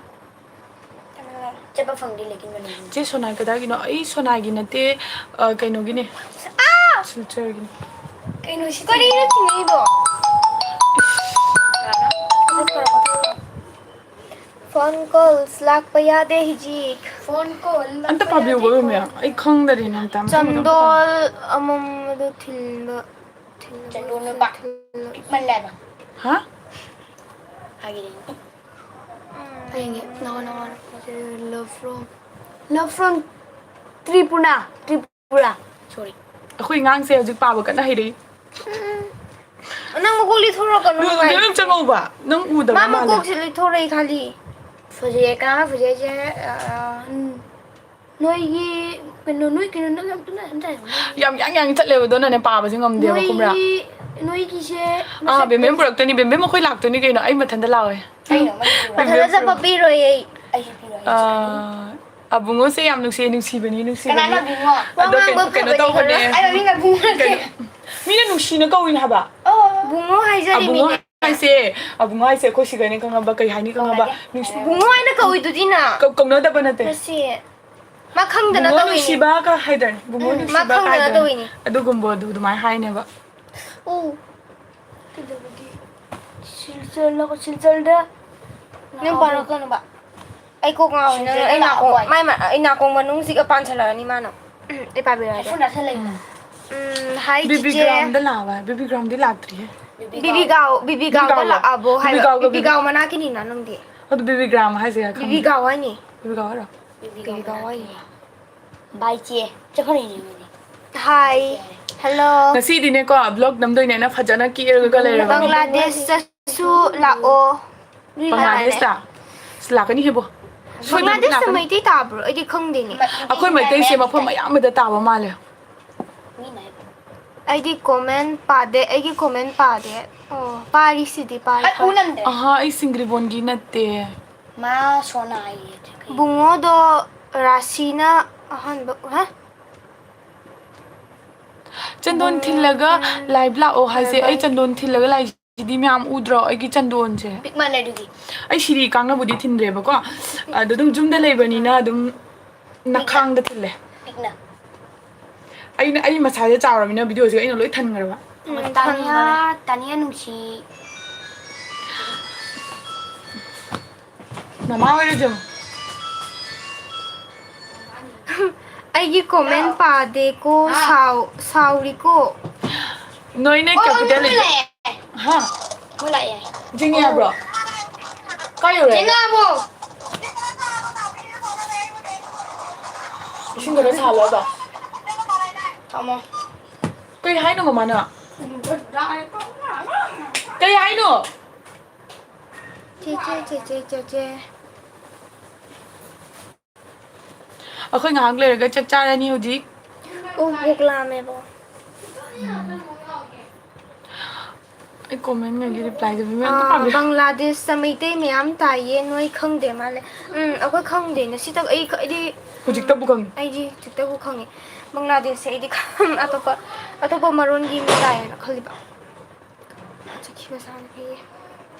ꯆꯠꯄ ꯐꯪꯗꯦ, ꯂꯦꯀꯤꯟ ꯃꯅꯤꯄꯨꯔ꯫ ꯆꯦ ꯁꯣꯅꯥ ꯀꯗꯥꯏꯒꯤꯅꯣ? ꯑꯩ ꯁꯣꯅꯥꯒꯤ ꯅꯠꯇꯦ, ꯑ, ꯀꯩꯅꯣꯒꯤꯅꯦ꯫ ꯁꯤꯜꯆꯔꯒꯤꯅꯦ꯫ ꯀꯩꯅꯣ ꯁꯤ ꯀꯔꯤꯅꯣ ꯊꯤꯡꯉꯛꯏꯗꯣ? ꯐꯣꯟ ꯀꯣꯜꯁ ꯂꯥꯛꯄ ꯌꯥꯗꯦ ꯍꯧꯖꯤꯛ꯫ ꯐꯣꯟ ꯀꯣꯜ ꯑꯝꯇ ꯄꯥꯕꯤꯌꯨꯕ, ꯃꯦꯝ꯫ ꯑꯩ ꯈꯪꯗꯔꯦꯅꯦ ꯑꯝꯇ꯫ ꯑꯝꯇ ꯆꯟꯗꯣꯜ ꯑꯃꯝꯕꯗ ꯊꯤꯟꯕ, ꯊꯤꯟꯕ, ꯆꯟꯗꯣꯜ ꯅꯨꯄꯥ ꯊꯤꯟꯕ꯫ ꯄꯤꯛꯃꯜꯂꯦꯕ꯫ ꯍꯥ? ꯍꯥꯏꯒꯦ꯫ ꯍꯌꯦꯡꯒꯤ ꯅꯉꯣꯟ ꯅꯉꯣꯟ love from, love from Tripura, Tripura. Sorry꯫ ꯑꯩꯈꯣꯏ ꯑꯉꯥꯡꯁꯦ ꯍꯧꯖꯤꯛ ꯄꯥꯕ ꯀꯟꯅ ꯍꯩꯔꯛꯏ꯫ ꯎꯝ꯫ ꯅꯪ ꯃꯀꯣꯛ ꯂꯤꯊꯣꯔꯛꯀꯅꯨ, ꯅꯨꯡꯉꯥꯏꯇꯦ꯫ ꯅꯪ ꯆꯪꯍꯧꯕ? ꯅꯪ ꯎꯗꯕ ꯃꯥ ꯃꯥꯜꯂꯦ꯫ ꯃꯀꯣꯛꯁꯦ ꯂꯤꯊꯣꯔꯛꯏ ꯈꯜꯂꯤ꯫ ꯐꯖꯩꯌꯦ, ꯀꯅꯥꯅ ꯐꯖꯩ ꯍꯥꯏꯁꯦ? ꯑ, ꯎꯝ꯫ ꯅꯣꯏꯒꯤ ꯀꯩꯅꯣ, ꯅꯣꯏ ꯀꯩꯅꯣ, ꯅꯪ ꯌꯥꯝ ꯇꯨꯃꯤꯟꯅ ꯑꯗꯨꯝ ꯇꯥꯏ꯫ ꯌꯥꯝ ꯌꯥꯡ ꯌꯥꯡ ꯆꯠꯂꯦꯕ, ꯑꯗꯨꯅꯅꯦ ꯄꯥꯕꯁꯦ ꯉꯝꯗꯦꯕ, ꯈꯪꯕ꯭ꯔꯥ? ꯅꯣꯏꯒꯤ, ꯅꯣꯏꯒꯤꯁꯦ ꯑꯥ, ꯃꯁꯛ ꯕꯦꯝꯕꯦꯝ ꯐꯖ- ꯄꯨꯔꯛꯇꯣꯏꯅꯤ, ꯕꯦꯝꯕꯦꯝ ꯑꯩꯈꯣꯏ ꯂꯥꯛꯇꯣꯏꯅꯤ ꯀꯩꯅꯣ, ꯑꯩ ꯃꯊꯟꯇ ꯂꯥꯛꯑꯣꯏ꯫ ꯀꯩꯅꯣ, ꯃꯊꯟꯇ ꯆꯠꯄ ꯄꯤꯔꯣꯏ ꯑꯩ꯫ ꯑꯩꯁꯨ ꯄꯤꯔꯣꯏ, ꯑꯩꯁꯨ ꯄꯤꯔꯣꯏ꯫ ꯑꯥ, ꯑꯕꯨꯡꯉꯣꯁꯦ ꯌꯥꯝ ꯅꯨꯡꯁꯤꯌꯦ, ꯅꯨꯡꯁꯤꯕꯅꯤ, ꯅꯨꯡꯁꯤꯕꯅꯤ꯫ ꯀꯅꯥꯅ ꯑꯕꯨꯡꯉꯣ? ꯑꯗꯣ ꯋꯥ ꯀꯩꯅꯣ, ꯉꯥꯡꯕ ꯀꯩꯅꯣ ꯐꯕꯅꯤ ꯇꯧꯕꯅꯦ꯫ ꯀꯩꯅꯣ꯫ ꯑꯩ ꯃꯃꯤꯡ ꯑꯕꯨꯡꯉꯣ ꯅꯠꯇꯦ꯫ ꯀꯩꯅꯣ? ꯃꯤꯅ ꯅꯨꯡꯁꯤꯅ ꯀꯧꯏꯅꯦ ꯍꯥꯏꯕ꯫ ꯑꯣ, ꯕꯨꯡꯉꯣ ꯍꯥꯏꯖꯔꯤꯃꯤꯅꯦ꯫ ꯑꯕꯨꯡꯉꯣ ꯍꯥꯏꯁꯦ, ꯑꯕꯨꯡꯉꯣ ꯍꯥꯏꯁꯦ ꯑꯩꯈꯣꯏ ꯁꯤꯗꯅꯦ ꯈꯪꯉꯕ, ꯀꯩ ꯍꯥꯏꯅꯤ ꯈꯪꯉꯕ? ꯀꯧꯅꯗꯦ꯫ ꯅꯨꯡꯁꯤ-, ꯕꯨꯡꯉꯣ ꯍꯥꯏꯅ ꯀꯧꯏꯗꯨꯗꯤ ꯅꯪ꯫ ꯀꯧ-, ꯀꯧꯅꯗꯕ ꯅꯠꯇꯦ꯫ ꯃꯁꯤ ꯃꯥ ꯈꯪꯗꯅ ꯕꯨꯡꯉꯣ ꯇꯧꯔꯤꯅꯤ꯫ ꯅꯨꯡꯁꯤꯕ ꯀ ꯍꯥꯏꯗꯥꯏꯅꯦ? ꯕꯨꯡꯉꯣ ꯎꯝ, ꯃꯥ ꯅꯨꯡꯁꯤꯕ ꯈꯪꯗꯅ ꯀꯥꯏꯗꯅꯦ? ꯇꯧꯔꯤꯅꯤ꯫ ꯑꯗꯨꯒꯨꯝꯕꯗꯣ ꯑꯗꯨꯃꯥꯏꯅ ꯍꯥꯏꯅꯦꯕ꯫ ꯑꯣ꯫ ꯀꯩꯗꯧꯕꯒꯤ? ꯁꯤꯜꯆꯔ ꯂꯥꯛꯑꯣ, ꯁꯤꯜꯆꯔꯗ ꯅꯪ ꯂꯥꯛꯑꯣ꯫ ꯄꯥꯔꯛꯀꯅꯨꯕ꯫ ꯑꯩ ꯀꯣꯛ ꯉꯥꯎꯋꯦ꯫ ꯅꯪ ꯁꯤꯜꯆꯔꯗ ꯑꯩ ꯂꯥꯛꯑꯣ ꯅꯥꯀꯣꯡ, ꯍꯥꯏ꯫ ꯃꯥꯏ ꯃ-, ꯑꯩ ꯅꯥꯀꯣꯡ ꯃꯅꯨꯡꯁꯤꯒ ꯄꯥꯟꯁꯤꯜꯂꯛꯑꯅꯤ ꯃꯥꯅ꯫ ꯑꯩ ꯄꯥꯕꯤꯔꯛꯑꯒꯦ꯫ ꯍꯦꯠꯐꯣꯟ ꯅꯞꯁꯜꯂꯛꯏꯕ꯫ ꯎꯝ꯫ ꯎꯝ, ꯍꯥꯏ, ꯕꯦꯕꯤ ꯆꯤꯆꯦ꯫ ꯒ꯭ꯔꯥꯎꯟꯗ ꯂꯥꯛꯑꯣ ꯍꯥꯏ꯫ ꯕꯦꯕꯤ ꯒ꯭ꯔꯥꯎꯟꯗꯤ ꯂꯥꯛꯇ꯭ꯔꯤꯍꯦ꯫ ꯕꯦꯕꯤ ꯕꯦꯕꯤ ꯒꯥꯎ꯫ ꯒꯥꯎ, ꯕꯦꯕꯤ ꯕꯦꯕꯤ ꯒꯥꯎꯗ ꯒꯥꯎꯗ꯫ ꯂꯥꯛꯑꯕꯣ ꯕꯦꯕꯤ ꯍꯥꯏꯕ꯫ ꯒꯥꯎꯒ ꯕꯦꯕꯤ ꯕꯦꯕꯤ ꯒꯥꯎ ꯃꯅꯥꯛꯀꯤꯅꯤꯅ ꯅꯪꯗꯤ꯫ ꯑꯗꯨ ꯕꯦꯕꯤ ꯒ꯭ꯔꯥꯎꯟ ꯍꯥꯏꯁꯦ ꯈꯪꯗꯦ꯫ ꯕꯦꯕꯤ ꯒꯥꯎ ꯍꯥꯏꯅꯤ꯫ ꯕꯦꯕꯤ ꯒꯥꯎ ꯍꯥꯏꯔꯣ? ꯕꯦꯕꯤ ꯒꯥꯎ ꯍꯥꯏꯅꯤ꯫ ꯕꯥꯏ ꯆꯦ, ꯆꯠꯈ꯭ꯔꯤꯅꯦ ꯃꯣꯏꯗꯤ꯫ ꯍꯥꯏ꯫ ꯍꯜꯂꯣ꯫ ꯉꯁꯤꯗꯤꯅꯦꯀꯣ, ꯕ꯭ꯂꯣꯒ ꯅꯝꯗꯣꯏꯅꯦꯅ ꯐꯖꯅ ꯀꯦꯔꯒ ꯂꯩꯔꯕ꯫ ꯕꯪꯒ꯭ꯂꯥꯗꯦꯁꯇꯁꯨ ꯂꯥꯛꯑꯣ꯫ ꯕꯪꯒ꯭ꯂꯥꯗꯦꯁꯇ? ꯑꯁ, ꯂꯥꯛꯀꯅꯤ ꯍꯦꯕꯣ꯫ ꯁꯣꯏꯗꯅ ꯕꯪꯒ꯭ꯂꯥꯗꯦꯁꯇ ꯂꯥꯛꯀꯅꯤ꯫ ꯃꯩꯇꯩ ꯇꯥꯕ꯭ꯔꯣ? ꯑꯩꯗꯤ ꯈꯪꯗꯦꯅꯦ꯫ ꯑꯩꯈꯣꯏ ꯃꯩꯇꯩꯁꯦ ꯃꯐꯝ ꯑꯌꯥꯝꯕꯗ ꯇꯥꯕ ꯃꯥꯜꯂꯦ꯫ ꯑꯩꯗꯤ ꯀꯣꯃꯦꯟ ꯄꯥꯗꯦ, ꯑꯩꯒꯤ ꯀꯣꯃꯦꯟ ꯄꯥꯗꯦ꯫ ꯑꯣ, ꯄꯥꯔꯤꯁꯤꯗꯤ, ꯄꯥꯔꯤ, ꯑꯩ ꯄꯥꯔꯤ꯫ ꯎꯅꯝꯗꯦ꯫ ꯑꯍꯥ, ꯑꯩ ꯁꯤꯡꯒ꯭ꯔꯤꯕꯣꯟꯒꯤ ꯅꯠꯇꯦ꯫ ꯃꯥ ꯁꯣꯅꯥ ꯍꯥꯏꯌꯦ꯫ ꯕꯨꯡꯉꯣꯗꯣ ꯔꯥꯁꯤꯅ ꯑꯍꯥꯟꯕ, ꯍꯥ? ꯆꯟꯗꯣꯟ ꯕꯨꯡꯉꯣ ꯊꯤꯜꯂꯒ ꯂꯥꯏꯚ ꯂꯥꯛꯑꯣ ꯍꯥꯏꯁꯦ, ꯑꯩ ꯆꯟꯗꯣꯟ ꯊꯤꯜꯂꯒ ꯂꯥꯏ ꯁꯤꯗꯤ ꯃꯌꯥꯝ ꯎꯗ꯭ꯔꯣ ꯑꯩꯒꯤ ꯆꯟꯗꯣꯟꯁꯦ? ꯄꯤꯛ ꯃꯥꯜꯂꯦ ꯑꯗꯨꯗꯤ꯫ ꯑꯩ ꯁꯤꯔꯤ ꯀꯥꯡꯅꯕꯨꯗꯤ ꯊꯤꯟꯗ꯭ꯔꯦꯕꯀꯣ, ꯑꯗꯣ ꯑꯗꯨꯝ ꯌꯨꯝꯗ ꯂꯩꯕꯅꯤꯅ ꯑꯗꯨꯝ ꯅꯈꯥꯡꯗ ꯊꯤꯜꯂꯦ꯫ ꯄꯤꯛꯅ꯫ ꯑꯩꯅ, ꯑꯩ ꯃꯁꯥꯁꯦ ꯆꯥꯎꯔꯕꯅꯤꯅ ꯚꯤꯗꯤꯑꯣꯁꯦ ꯑꯩꯅ ꯂꯣꯏ ꯊꯟꯈ꯭ꯔꯕ꯫ ꯎꯝ, ꯇꯥꯅꯤꯌꯥ, ꯇꯥꯅꯤꯌꯥ ꯅꯨꯡꯁꯤ꯫ ꯃꯃꯥ ꯑꯣꯏꯔꯣꯏꯗ꯭ꯔꯣ? ꯑꯩꯒꯤ ꯀꯣꯃꯦꯟ ꯄꯥꯗꯦꯀꯣ, ꯍꯥ? ꯁꯥꯎ-, ꯁꯥꯎꯔꯤꯀꯣ꯫ ꯅꯣꯏꯅ ꯑꯣ, ꯀꯦꯄꯤꯇꯦꯜ ꯃꯣꯏ ꯂꯩꯇꯦ꯫ ꯂꯥꯛꯑꯦ꯫ ꯍꯥ? ꯃꯣꯏ ꯂꯥꯛꯑꯦ꯫ ꯖꯤꯅꯤ ꯌꯥꯕ꯭ꯔꯣ? ꯀꯥꯏ ꯌꯧꯔꯦ? ꯖꯤꯅꯥꯕꯨ! ꯏꯁꯤꯡ ꯈꯔ ꯁꯥꯍꯜꯂꯣ ꯑꯗꯣ꯫ ꯊꯝꯃꯣ꯫ ꯀꯩ ꯍꯥꯏꯅꯣ ꯃꯃꯥꯅ? ꯀꯩ ꯍꯥꯏꯅꯣ? ꯆꯦ, ꯆꯦ, ꯆꯦ, ꯆꯦ, ꯆꯦ, ꯆꯦ꯫ ꯑꯩꯈꯣꯏ ꯉꯥꯏꯍꯥꯛ ꯂꯩꯔꯒ ꯆꯥꯛ ꯆꯥꯔꯅꯤ ꯍꯧꯖꯤꯛ꯫ ꯑꯣ, ꯄꯨꯛ ꯂꯥꯝꯃꯦꯕꯣ꯫ ꯑꯩ ꯀꯣꯃꯦꯟꯉꯩꯒꯤ ꯔꯤꯄ꯭ꯂꯥꯏꯁꯦ ꯃꯤ ꯑꯝꯇ ꯑꯥ, ꯄꯥꯝꯗꯦ꯫ ꯕꯪꯒ꯭ꯂꯥꯗꯦꯁ ꯃꯩꯇꯩ ꯃꯌꯥꯝ ꯇꯥꯏꯌꯦ, ꯅꯣꯏ ꯈꯪꯗꯦ ꯃꯥꯜꯂꯦ꯫ ꯎꯝ, ꯑꯩꯈꯣꯏ ꯈꯪꯗꯦ꯫ ꯉꯁꯤꯇ ꯑꯩ, ꯑꯩꯗꯤ, ꯍꯧꯖꯤꯛꯇꯕꯨ ꯈꯪꯉꯤ꯫ ꯑꯩꯗꯤ ꯍꯧꯖꯤꯛꯇꯕꯨ ꯈꯪꯉꯤ꯫ ꯕꯪꯒ꯭ꯂꯥꯗꯦꯁꯁꯦ ꯑꯩꯗꯤ ꯈꯪ-, ꯑꯇꯣꯞꯄ, ꯑꯇꯣꯞꯄ ꯃꯔꯣꯟꯒꯤ ꯃꯤ ꯇꯥꯏꯌꯦꯅ ꯈꯜꯂꯤꯕ꯫ ꯆꯠꯈꯤꯕ ꯁꯥꯅ ꯐꯩꯌꯦ꯫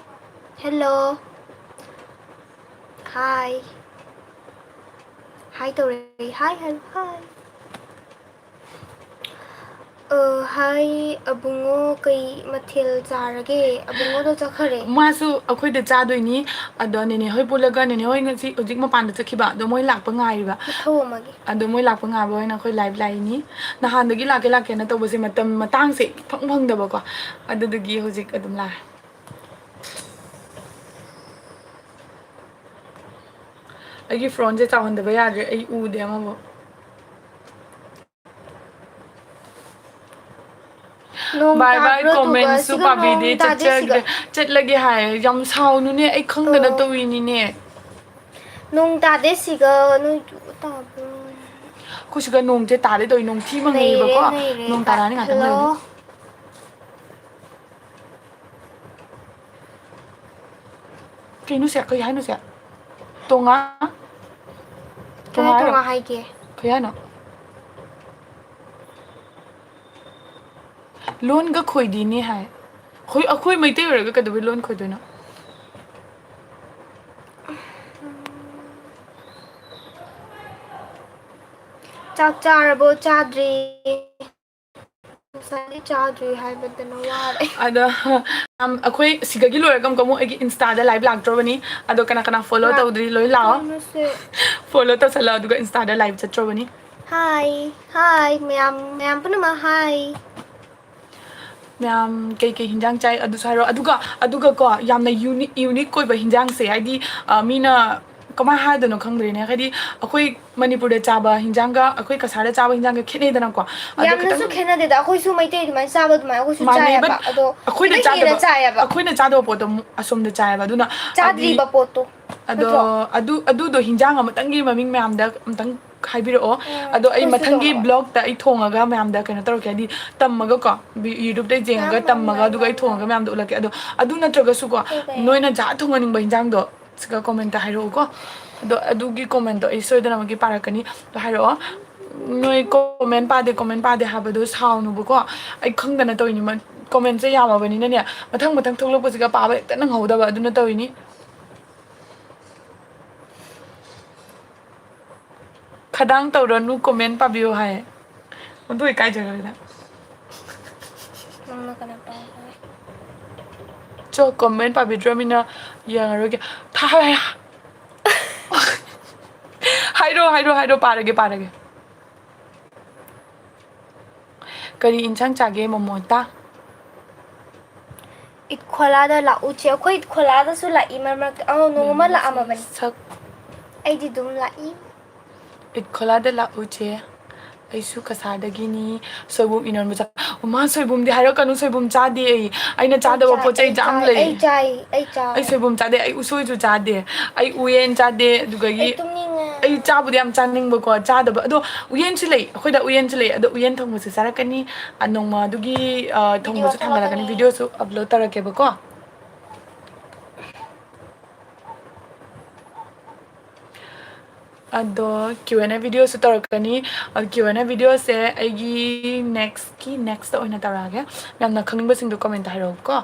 ꯍꯦꯜꯂꯣ꯫ ꯍꯥꯏ꯫ ꯍꯥꯏ ꯇꯧꯔꯦ꯫ ꯍꯥꯏ ꯍꯥꯏ, ꯍꯥꯏ꯫ ꯑ, ꯍꯥꯏ ꯑꯕꯨꯡꯉꯣ, ꯀꯩ ꯃꯊꯦꯜ ꯆꯥꯔꯒꯦ? ꯑꯕꯨꯡꯉꯣꯗꯣ ꯆꯠꯈꯔꯦ꯫ ꯃꯥꯁꯨ ꯑꯩꯈꯣꯏꯗ ꯆꯥꯗꯣꯏꯅꯤ꯫ ꯑꯗꯣ ꯅꯦꯅꯦ ꯍꯣꯏ ꯄꯨꯜꯂꯒ ꯅꯦꯅꯦ ꯍꯣꯏ ꯉꯁꯤ ꯍꯧꯖꯤꯛ ꯃꯄꯥꯟꯗ ꯆꯠꯈꯤꯕ꯫ ꯑꯗꯣ ꯃꯣꯏ ꯂꯥꯛꯄ ꯉꯥꯏꯔꯤꯕ꯫ ꯃꯊꯧ ꯑꯃꯒꯤ꯫ ꯑꯗꯣ ꯃꯣꯏ ꯂꯥꯛꯄ ꯉꯥꯏꯕ ꯑꯣꯏꯅ ꯑꯩꯈꯣꯏ live ꯂꯥꯛꯏꯅꯤ꯫ ꯅꯍꯥꯟꯗꯒꯤ ꯂꯥꯛꯀꯦ ꯂꯥꯛꯀꯦꯅ ꯇꯧꯕꯁꯦ ꯃꯇꯝ ꯃꯇꯥꯡꯁꯦ ꯏꯐꯪ ꯐꯪꯗꯕꯀꯣ꯫ ꯑꯗꯨꯗꯨꯒꯤ ꯍꯧꯖꯤꯛ ꯑꯗꯨꯝ ꯂꯥꯛꯑꯦ꯫ ꯑꯩꯒꯤ ꯐꯣꯟꯁꯦ ꯆꯥꯎꯍꯟꯗꯕ ꯌꯥꯗ꯭ꯔꯦ, ꯑꯩ ꯎꯗꯦ ꯑꯃꯕꯨ꯫ ꯅꯣꯡ bye bye, ꯇꯥꯕ꯭ꯔꯣ? ꯑꯗꯨꯒ commentsꯁꯨ ꯁꯤꯒ ꯄꯥꯕꯤꯗꯦ, ꯅꯣꯡ ꯇꯥꯗꯦ ꯁꯤꯒ꯫ ꯆꯠꯆꯔꯒꯦ, ꯆꯠꯂꯒꯦ ꯍꯥꯏ꯫ ꯌꯥꯝ ꯁꯥꯎꯅꯨꯅꯦ, ꯑꯩ ꯈꯪꯗꯅ ꯑꯣ꯫ ꯇꯧꯔꯤꯅꯤꯅꯦ꯫ ꯅꯣꯡ ꯇꯥꯗꯦ ꯁꯤꯒ, ꯅꯣꯏ ꯇꯥꯕ꯭ꯔꯣ? ꯑꯩꯈꯣꯏ ꯁꯤꯒ ꯅꯣꯡꯁꯦ ꯇꯥꯗꯦ ꯇꯧꯏ, ꯅꯣꯡꯊꯤ ꯅꯩꯔꯦ, ꯃꯪꯉꯦꯕꯀꯣ꯫ ꯅꯩꯔꯦ, ꯅꯣꯡ ꯇꯥꯔꯛꯑꯅꯤ ꯉꯥꯛꯇꯪ ꯍꯜꯂꯣ꯫ ꯂꯩꯔꯗꯤ꯫ ꯀꯩꯅꯣ ꯁꯦ? ꯀꯩ ꯍꯥꯏꯅꯣ ꯁꯦ? ꯇꯣꯉꯥ? ꯀꯩ ꯇꯣꯉꯥ ꯍꯥꯏꯔꯣ? ꯇꯣꯉꯥ ꯍꯥꯏꯒꯦ? ꯀꯩ ꯍꯥꯏꯅꯣ? ꯂꯣꯟꯒ ꯈꯣꯏꯗꯤꯅꯦ ꯍꯥꯏ꯫ ꯑꯩꯈꯣꯏ, ꯑꯩꯈꯣꯏ ꯃꯩꯇꯩ ꯑꯣꯏꯔꯒ ꯀꯩꯗꯧꯕꯩ ꯂꯣꯟ ꯈꯣꯏꯗꯣꯏꯅꯣ? ꯆꯥꯛ ꯆꯥꯔꯕꯣ? ꯆꯥꯗ꯭ꯔꯤ꯫ ꯉꯁꯥꯏꯗꯤ ꯆꯥꯗ꯭ꯔꯤ ꯍꯥꯏꯕꯗꯅ ꯋꯥꯔꯦ꯫ ꯑꯗ ꯌꯥꯝ, ꯑꯩꯈꯣꯏ ꯁꯤꯗꯒꯤ ꯂꯣꯏꯔꯒ ꯑꯃꯨꯛꯀ ꯑꯃꯨꯛ ꯑꯩꯒꯤ ꯏꯟꯁꯇꯥꯗ ꯂꯥꯏꯚ ꯂꯥꯛꯇ꯭ꯔꯕꯅꯤ꯫ ꯑꯗꯣ ꯀꯅꯥ ꯀꯅꯥ ꯐꯣꯂꯣ ꯂꯥꯛ- ꯇꯧꯗ꯭ꯔꯤ ꯂꯣꯏ ꯂꯥꯛꯑꯣ꯫ ꯀꯩꯅꯣꯁꯦ꯫ ꯐꯣꯂꯣ ꯇꯧꯁꯜꯂꯣ, ꯑꯗꯨꯒ ꯏꯟꯁꯇꯥꯗ ꯂꯥꯏꯚ ꯆꯠꯇ꯭ꯔꯕꯅꯤ꯫ ꯍꯥꯏ ꯍꯥꯏ ꯃꯌꯥꯝ, ꯃꯌꯥꯝ ꯄꯨꯝꯅꯃꯛ ꯍꯥꯏ꯫ ꯃꯌꯥꯝ ꯀꯩꯀꯩ ꯍꯤꯟꯖꯥꯡ ꯆꯥꯏ ꯑꯗꯨꯁꯨ ꯍꯥꯏꯔꯣ꯫ ꯑꯗꯨꯒ, ꯑꯗꯨꯒꯀꯣ, ꯌꯥꯝꯅ ꯌꯨꯅꯤꯛ, ꯌꯨꯅꯤꯛ ꯑꯣꯏꯕ ꯍꯤꯟꯖꯥꯡꯁꯦ, ꯍꯥꯏꯗꯤ, ꯑ, ꯃꯤꯅ ꯀꯃꯥꯏꯅ ꯍꯥꯏꯗꯣꯏꯅꯣ ꯈꯪꯗ꯭ꯔꯦꯅꯦ꯫ ꯍꯥꯏꯗꯤ ꯑꯩꯈꯣꯏ ꯃꯅꯤꯄꯨꯔꯗ ꯆꯥꯕ ꯍꯤꯟꯖꯥꯡꯒ ꯑꯩꯈꯣꯏ ꯀꯁꯥꯔꯗ ꯆꯥꯕ ꯍꯤꯟꯖꯥꯡꯒ ꯈꯦꯠꯅꯩꯗꯅꯀꯣ꯫ ꯑꯗꯣ ꯌꯥꯝꯅꯁꯨ ꯈꯤꯇꯪ ꯈꯦꯠꯅꯗꯦꯗ, ꯑꯩꯈꯣꯏꯁꯨ ꯃꯩꯇꯩ ꯑꯗꯨꯃꯥꯏꯅ ꯆꯥꯕ ꯑꯗꯨꯃꯥꯏꯅ ꯑꯩꯈꯣꯏꯁꯨ ꯃꯥꯟꯅꯩ, ꯆꯥꯏꯌꯦꯕ꯫ but ꯑꯗꯣ ꯑꯩꯈꯣꯏꯅ ꯈꯤꯇꯪ ꯍꯦꯟꯅ ꯆꯥꯗꯕ, ꯆꯥꯏꯌꯦꯕ꯫ ꯑꯩꯈꯣꯏꯅ ꯆꯥꯗꯕ ꯄꯣꯠꯇꯣ ꯑꯃꯨꯛ ꯑꯁꯣꯝꯗ ꯆꯥꯏꯌꯦꯕ꯫ ꯑꯗꯨꯅ ꯍꯥꯏꯗꯤ ꯆꯥꯗ꯭ꯔꯤꯕ ꯄꯣꯠꯇꯣ꯫ ꯑꯗꯣ ꯅꯠꯇ꯭ꯔꯣ? ꯑꯗꯨ, ꯑꯗꯨꯗꯣ ꯍꯤꯟꯖꯥꯡ ꯑꯃꯇꯪꯒꯤ ꯃꯃꯤꯡ ꯃꯌꯥꯝꯗ ꯑꯃꯇꯪ ꯍꯥꯏꯕꯤꯔꯛꯑꯣ꯫ ꯎꯝ, ꯑꯗꯣ ꯑꯩ ꯑꯩꯈꯣꯏꯁꯨ ꯃꯊꯪꯒꯤ ꯇꯧꯔꯛꯑꯣ꯫ ꯕ꯭ꯂꯣꯛꯇ ꯑꯩ ꯊꯣꯡꯉꯒ ꯃꯌꯥꯝꯗ ꯀꯩꯅꯣ ꯇꯧꯔꯛꯀꯦ, ꯍꯥꯏꯗꯤ ꯇꯝꯃꯒꯀꯣ, YouTubeꯇ ꯌꯦꯡꯉꯒ ꯌꯥꯝ ꯇꯝꯃꯒ, ꯃꯥꯟꯅ ꯑꯗꯨꯒ ꯑꯩ ꯊꯣꯡꯉꯒ ꯃꯌꯥꯝꯗ ꯎꯠꯂꯛꯀꯦ꯫ ꯑꯗꯣ ꯑꯗꯨ ꯅꯠꯇ꯭ꯔꯒꯁꯨꯀꯣ, ꯇꯧꯕ ꯌꯥꯏ꯫ ꯅꯣꯏꯅ ꯖꯥꯠ ꯊꯣꯡꯍꯟꯅꯤꯡꯕ ꯍꯤꯟꯖꯥꯡꯗꯣ ꯁꯤꯒ ꯀꯣꯃꯦꯟꯇ ꯍꯥꯏꯔꯛꯎꯀꯣ꯫ ꯑꯗꯣ ꯑꯗꯨꯒꯤ ꯀꯣꯃꯦꯟꯇꯣ ꯑꯩ ꯁꯣꯏꯗꯅꯃꯛꯀꯤ ꯄꯥꯔꯛꯀꯅꯤ꯫ ꯑꯗꯣ ꯍꯥꯏꯔꯛꯑꯣ꯫ ꯅꯣꯏ ꯀꯣꯃꯦꯟ ꯄꯥꯗꯦ, ꯀꯣꯃꯦꯟ ꯄꯥꯗꯦ ꯍꯥꯏꯕꯗꯣ ꯁꯥꯎꯅꯨꯕꯀꯣ꯫ ꯑꯩ ꯈꯪꯗꯅ ꯇꯧꯔꯤꯅꯤ꯫ ꯃ-, ꯀꯣꯃꯦꯟꯁꯦ ꯌꯥꯝꯃꯕꯅꯤꯅꯅꯦ, ꯃꯊꯪ ꯃꯊꯪ ꯊꯣꯛꯂꯛꯄꯁꯤꯒ ꯄꯥꯕ ꯍꯦꯛꯇ ꯅꯪꯍꯧꯗꯕ, ꯑꯗꯨꯅ ꯇꯧꯔꯤꯅꯤ꯫ ꯈꯗꯥꯡ ꯇꯧꯔꯅꯨ, ꯀꯣꯃꯦꯟ ꯄꯥꯕꯤꯌꯨ ꯍꯥꯏ꯫ ꯑꯣꯟꯊꯣꯛ ꯏꯀꯥꯏꯖꯈ꯭ꯔꯦꯗ꯫ ꯅꯪꯅ ꯀꯅꯥ ꯄꯥꯏ ꯍꯥꯏ? ꯆꯣ, ꯀꯣꯃꯦꯟ ꯄꯥꯕꯤꯗ꯭ꯔꯃꯤꯅ ꯌꯦꯡꯉꯔꯣꯏꯒꯦ꯫ ꯊꯥ-, ꯍꯥꯏꯔꯣ, ꯍꯥꯏꯔꯣ, ꯍꯥꯏꯔꯣ, ꯄꯥꯔꯒꯦ, ꯄꯥꯔꯒꯦ꯫ ꯀꯔꯤ ꯏꯟꯁꯥꯡ ꯆꯥꯒꯦ ꯃꯣꯃꯣꯇꯥ? ꯏꯠꯈꯣꯂꯥꯗ ꯂꯥꯛꯎ ꯆꯦ꯫ ꯑꯩꯈꯣꯏ ꯏꯠꯈꯣꯂꯥꯗꯁꯨ ꯂꯥꯛꯏ ꯃꯔꯛ ꯃꯔꯛꯇ꯫ ꯑꯧ, ꯅꯣꯡꯃ ꯂꯥꯛꯑꯝꯃꯕꯅꯤ꯫ ꯁꯛ꯫ ꯑꯩꯗꯤ ꯑꯗꯨꯝ ꯂꯥꯛꯏ꯫ ꯏꯠꯈꯣꯂꯥꯗ ꯂꯥꯛꯎ ꯆꯦ꯫ ꯑꯩꯁꯨ ꯀꯁꯥꯔꯗꯒꯤꯅꯤ꯫ ꯁꯣꯏꯕꯨꯝ ꯏꯔꯣꯟꯕ ꯆꯥ-, ꯃꯥ ꯁꯣꯏꯕꯨꯝꯗꯤ ꯍꯥꯏꯔꯛꯀꯅꯨ, ꯁꯣꯏꯕꯨꯝ ꯆꯥꯗꯦ ꯑꯩ꯫ ꯑꯩꯅ ꯑꯩ ꯆꯥꯗꯕ ꯆꯥ-, ꯄꯣꯠ ꯆꯩ ꯑꯩ ꯌꯥꯝ ꯆꯥꯏ, ꯂꯩ꯫ ꯑꯩ ꯆꯥꯏ, ꯑꯩ ꯆꯥꯏ꯫ ꯑꯩ ꯁꯣꯏꯕꯨꯝ ꯆꯥꯗꯦ, ꯑꯩ ꯎꯁꯣꯏꯁꯨ ꯆꯥꯗꯦ, ꯑꯩ ꯎꯌꯦꯟ ꯆꯥꯗꯦ, ꯑꯗꯨꯗꯒꯤ ꯑꯩ ꯇꯨꯝꯅꯤꯡꯉꯦ꯫ ꯑꯩ ꯆꯥꯕꯨꯗꯤ ꯌꯥꯝ ꯆꯥꯅꯤꯡꯕꯀꯣ, ꯆꯥꯗꯕ꯫ ꯑꯗꯣ ꯎꯌꯦꯟꯁꯨ ꯂꯩ, ꯑꯩꯈꯣꯏꯗ ꯎꯌꯦꯟꯁꯨ ꯂꯩ꯫ ꯑꯗꯣ ꯎꯌꯦꯟ ꯊꯣꯡꯕꯁꯨ ꯆꯥꯔꯛꯀꯅꯤ꯫ ꯑ, ꯅꯣꯡꯃ ꯑꯗꯨꯒꯤ, ꯑ, ꯊꯣꯡꯕꯁꯨ ꯚꯤꯗꯤꯑꯣ ꯊꯥꯡꯒꯠꯂꯛꯀꯅꯤ, ꯊꯥꯒꯠꯂꯛꯀꯅꯤ꯫ ꯚꯤꯗꯤꯑꯣꯁꯨ ꯑꯞꯂꯣꯗ ꯇꯧꯔꯛꯀꯦꯕꯀꯣ꯫ ꯑꯗꯣ Q and A videoꯁꯨ ꯇꯧꯔꯛꯀꯅꯤ꯫ ꯑꯗꯣ Q and A videoꯁꯦ ꯑꯩꯒꯤ next ꯀꯤ next ꯑꯣꯏꯅ ꯇꯧꯔꯛꯑꯒꯦ꯫ ꯌꯥꯝꯅ ꯈꯪꯅꯤꯡꯕꯁꯤꯡꯗꯣ comment ꯍꯥꯏꯔꯛꯎꯀꯣ꯫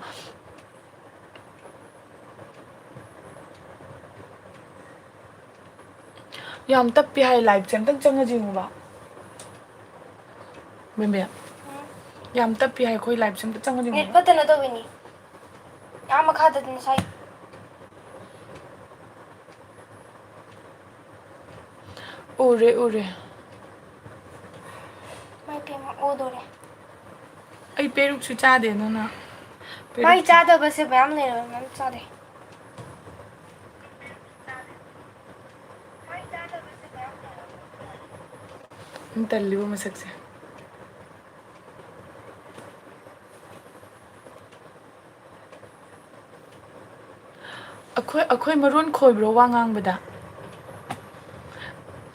ꯌꯥꯝ ꯇꯞꯄꯤ ꯍꯥꯏ, liveꯁꯦ ꯑꯝꯇꯪ ꯆꯪꯉ ꯌꯦꯡꯉꯨꯕ꯫ ꯕꯦꯝꯕꯦꯝ, ꯌꯥꯝ ꯇꯞꯄꯤ ꯍꯥꯏ, ꯑꯩꯈꯣꯏ liveꯁꯦ ꯑꯝꯇ ꯆꯪꯉ ꯌꯦꯡꯉꯨꯕ꯫ Net ꯐꯠꯇꯅ ꯇꯧꯕꯩꯅꯤ꯫ ꯑꯥ ꯃꯈꯥꯗꯗꯤ ꯉꯁꯥꯏ꯫ ꯎꯔꯦ, ꯎꯔꯦ꯫ ꯃꯥꯏ ꯄꯦꯝꯃ, ꯑꯣꯗꯣꯔꯦ꯫ ꯑꯩ ꯄꯦꯔꯨꯛꯁꯨ ꯆꯥꯗꯦ, ꯑꯗꯨꯅ ꯃꯥꯏ ꯄꯦꯔꯨꯛ ꯆꯥꯗꯕꯁꯦ ꯃꯌꯥꯝ ꯂꯩꯔꯕ, ꯃꯌꯥꯝ ꯆꯥꯗꯦ꯫ ꯇꯜꯂꯤꯕ ꯃꯁꯛꯁꯦ꯫ ꯑꯩꯈꯣꯏ, ꯑꯩꯈꯣꯏ ꯃꯔꯣꯟ ꯈꯣꯏꯕ꯭ꯔꯣ ꯋꯥ ꯉꯥꯡꯕꯗ?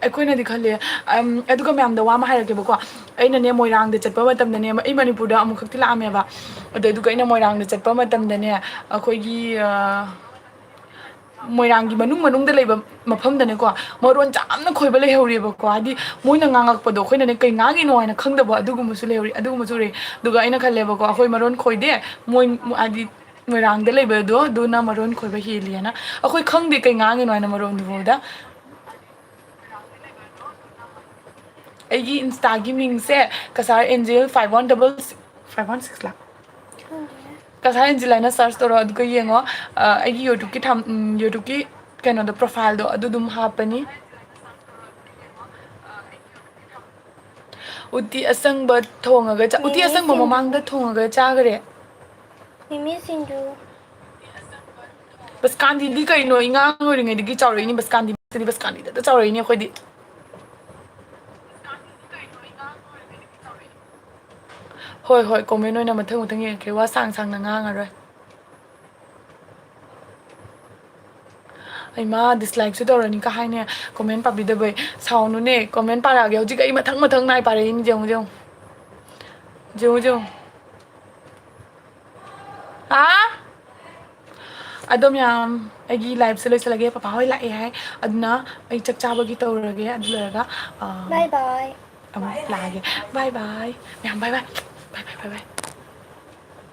ꯑꯩꯈꯣꯏꯅꯗꯤ ꯈꯜꯂꯦ꯫ ꯑꯝ, ꯑꯗꯨꯒ ꯃꯌꯥꯝꯗ ꯋꯥ ꯑꯃ ꯍꯥꯏꯔꯛꯀꯦꯕꯀꯣ꯫ ꯑꯩꯅꯅꯦ, ꯃꯣꯏꯔꯥꯡꯗ ꯆꯠꯄ ꯃꯇꯝꯗꯅꯦ, ꯑꯩ ꯃꯅꯤꯄꯨꯔꯗ ꯑꯃꯨꯛꯈꯛꯇꯤ ꯂꯥꯛꯑꯝꯃꯦꯕ꯫ ꯑꯗꯨ, ꯑꯗꯨꯒ ꯑꯩꯅ ꯃꯣꯏꯔꯥꯡꯗ ꯆꯠꯄ ꯃꯇꯝꯗꯅꯦ, ꯑꯩꯈꯣꯏꯒꯤ, ꯑ, ꯃꯣꯏꯔꯥꯡꯒꯤ ꯃꯅꯨꯡ ꯃꯅꯨꯡꯗ ꯂꯩꯕ ꯃꯐꯝꯗꯅꯦꯀꯣ, ꯃꯔꯣꯟ ꯌꯥꯝꯅ ꯈꯣꯏꯕ ꯂꯩꯍꯧꯔꯤꯕꯀꯣ꯫ ꯍꯥꯏꯗꯤ, ꯃꯣꯏꯅ ꯉꯥꯡꯉꯛꯄꯗꯣ ꯑꯩꯈꯣꯏꯅꯅꯦ ꯀꯩ ꯉꯥꯡꯉꯤꯅꯣ ꯍꯥꯏꯅ ꯈꯪꯗꯕ ꯑꯗꯨꯒꯨꯝꯕꯁꯨ ꯂꯩꯍꯧꯔꯤ, ꯑꯗꯨꯒꯨꯝꯕꯁꯨ ꯎꯔꯤ꯫ ꯑꯗꯨꯒ ꯑꯩꯅ ꯈꯜꯂꯦꯕꯀꯣ, ꯑꯩꯈꯣꯏ ꯃꯔꯣꯟ ꯈꯣꯏꯗꯦ, ꯃꯣꯏ, ꯍꯥꯏꯗꯤ, ꯃꯣꯏꯔꯥꯡꯗ ꯂꯩꯕꯗꯣ ꯑꯗꯨꯅ ꯃꯔꯣꯟ ꯈꯣꯏꯕ ꯍꯦꯜꯂꯤꯅ꯫ ꯑꯩꯈꯣꯏ ꯈꯪꯗꯦ ꯀꯩ ꯉꯥꯡꯉꯤꯅꯣ ꯍꯥꯏꯅ ꯃꯔꯣꯟꯗꯨꯐꯥꯎꯗ꯫ ꯑꯩꯒꯤ Instaꯒꯤ ꯃꯤꯡꯁꯦ Cachar angel five one double six, five one six ꯂꯥ? ꯀꯁꯥꯔ ꯑꯦꯟꯖꯦꯜ ꯍꯥꯏꯅ search ꯇꯧꯔꯣ, ꯑꯗꯨꯒ ꯌꯦꯡꯉꯣ꯫ ꯑ, ꯑꯩꯒꯤ YouTubeꯀꯤ ꯊꯝ-, ꯎꯝ, YouTubeꯀꯤ ꯀꯩꯅꯣꯗꯣ, profileꯗꯣ ꯑꯗꯨ ꯑꯗꯨꯝ ꯍꯥꯞꯄꯅꯤ꯫ ꯎꯇꯤ ꯑꯁꯪꯕ ꯊꯣꯡꯉꯒ ꯆꯥ-, ꯎꯇꯤ ꯃꯤꯃꯤ ꯑꯁꯪꯕ ꯁꯤꯡꯖꯨ꯫ ꯃꯃꯥꯡꯗ ꯊꯣꯡꯉꯒ ꯆꯥꯈꯔꯦ꯫ ꯃꯤꯃꯤ ꯁꯤꯡꯖꯨ꯫ ꯕꯁꯀꯥꯟꯗꯤꯗꯤ ꯀꯩꯅꯣ? ꯏꯉꯥꯡ ꯑꯣꯏꯔꯤꯉꯩꯗꯒꯤ ꯆꯥꯎꯔꯛꯏꯅꯤ ꯕꯁꯀꯥꯟꯗꯤ꯫ ꯕꯁꯀꯥꯟꯗꯤꯗ ꯆꯥꯎꯔꯛꯏꯅꯤ ꯑꯩꯈꯣꯏꯗꯤ꯫ ꯍꯣꯏ, ꯍꯣꯏ, comment ꯑꯣꯏꯅ ꯃꯊꯪ ꯃꯊꯪ ꯌꯦꯡꯉꯛꯀꯦ꯫ ꯋꯥ ꯁꯥꯡ ꯁꯥꯡꯅ ꯉꯥꯡꯉꯔꯣꯏ꯫ ꯑꯩꯃꯥ, dislikeꯁꯨ ꯇꯧꯔꯅꯤ ꯀ ꯍꯥꯏꯅꯦ, comment ꯄꯥꯕꯤꯗꯕꯩ꯫ ꯁꯥꯎꯅꯨꯅꯦ, comment ꯄꯥꯔꯛꯑꯒꯦ꯫ ꯍꯧꯖꯤꯛ ꯑꯩ ꯃꯊꯪ ꯃꯊꯪ ꯅꯥꯏ ꯄꯥꯔꯛꯏꯅꯤ, ꯌꯦꯡꯉꯨ, ꯌꯦꯡꯉꯨ꯫ ꯌꯦꯡꯉꯨ, ꯌꯦꯡꯉꯨ꯫ ꯍꯥ? ꯑꯗꯣ ꯃꯌꯥꯝ, ꯑꯩꯒꯤ liveꯁꯦ ꯂꯣꯏꯁꯤꯜꯂꯒꯦ꯫ ꯄꯄꯥ ꯍꯣꯏ ꯂꯥꯛꯑꯦ ꯍꯥꯏ, ꯑꯗꯨꯅ ꯑꯩ ꯆꯥꯛ ꯆꯥꯕꯒꯤ ꯇꯧꯔꯒꯦ꯫ ꯑꯗꯨ ꯂꯣꯏꯔꯒ, ꯑ, Bye bye. ꯑꯃꯨꯛ ꯂꯥꯛꯑꯒꯦ꯫ Bye bye ꯃꯌꯥꯝ, bye bye, bye bye, bye bye꯫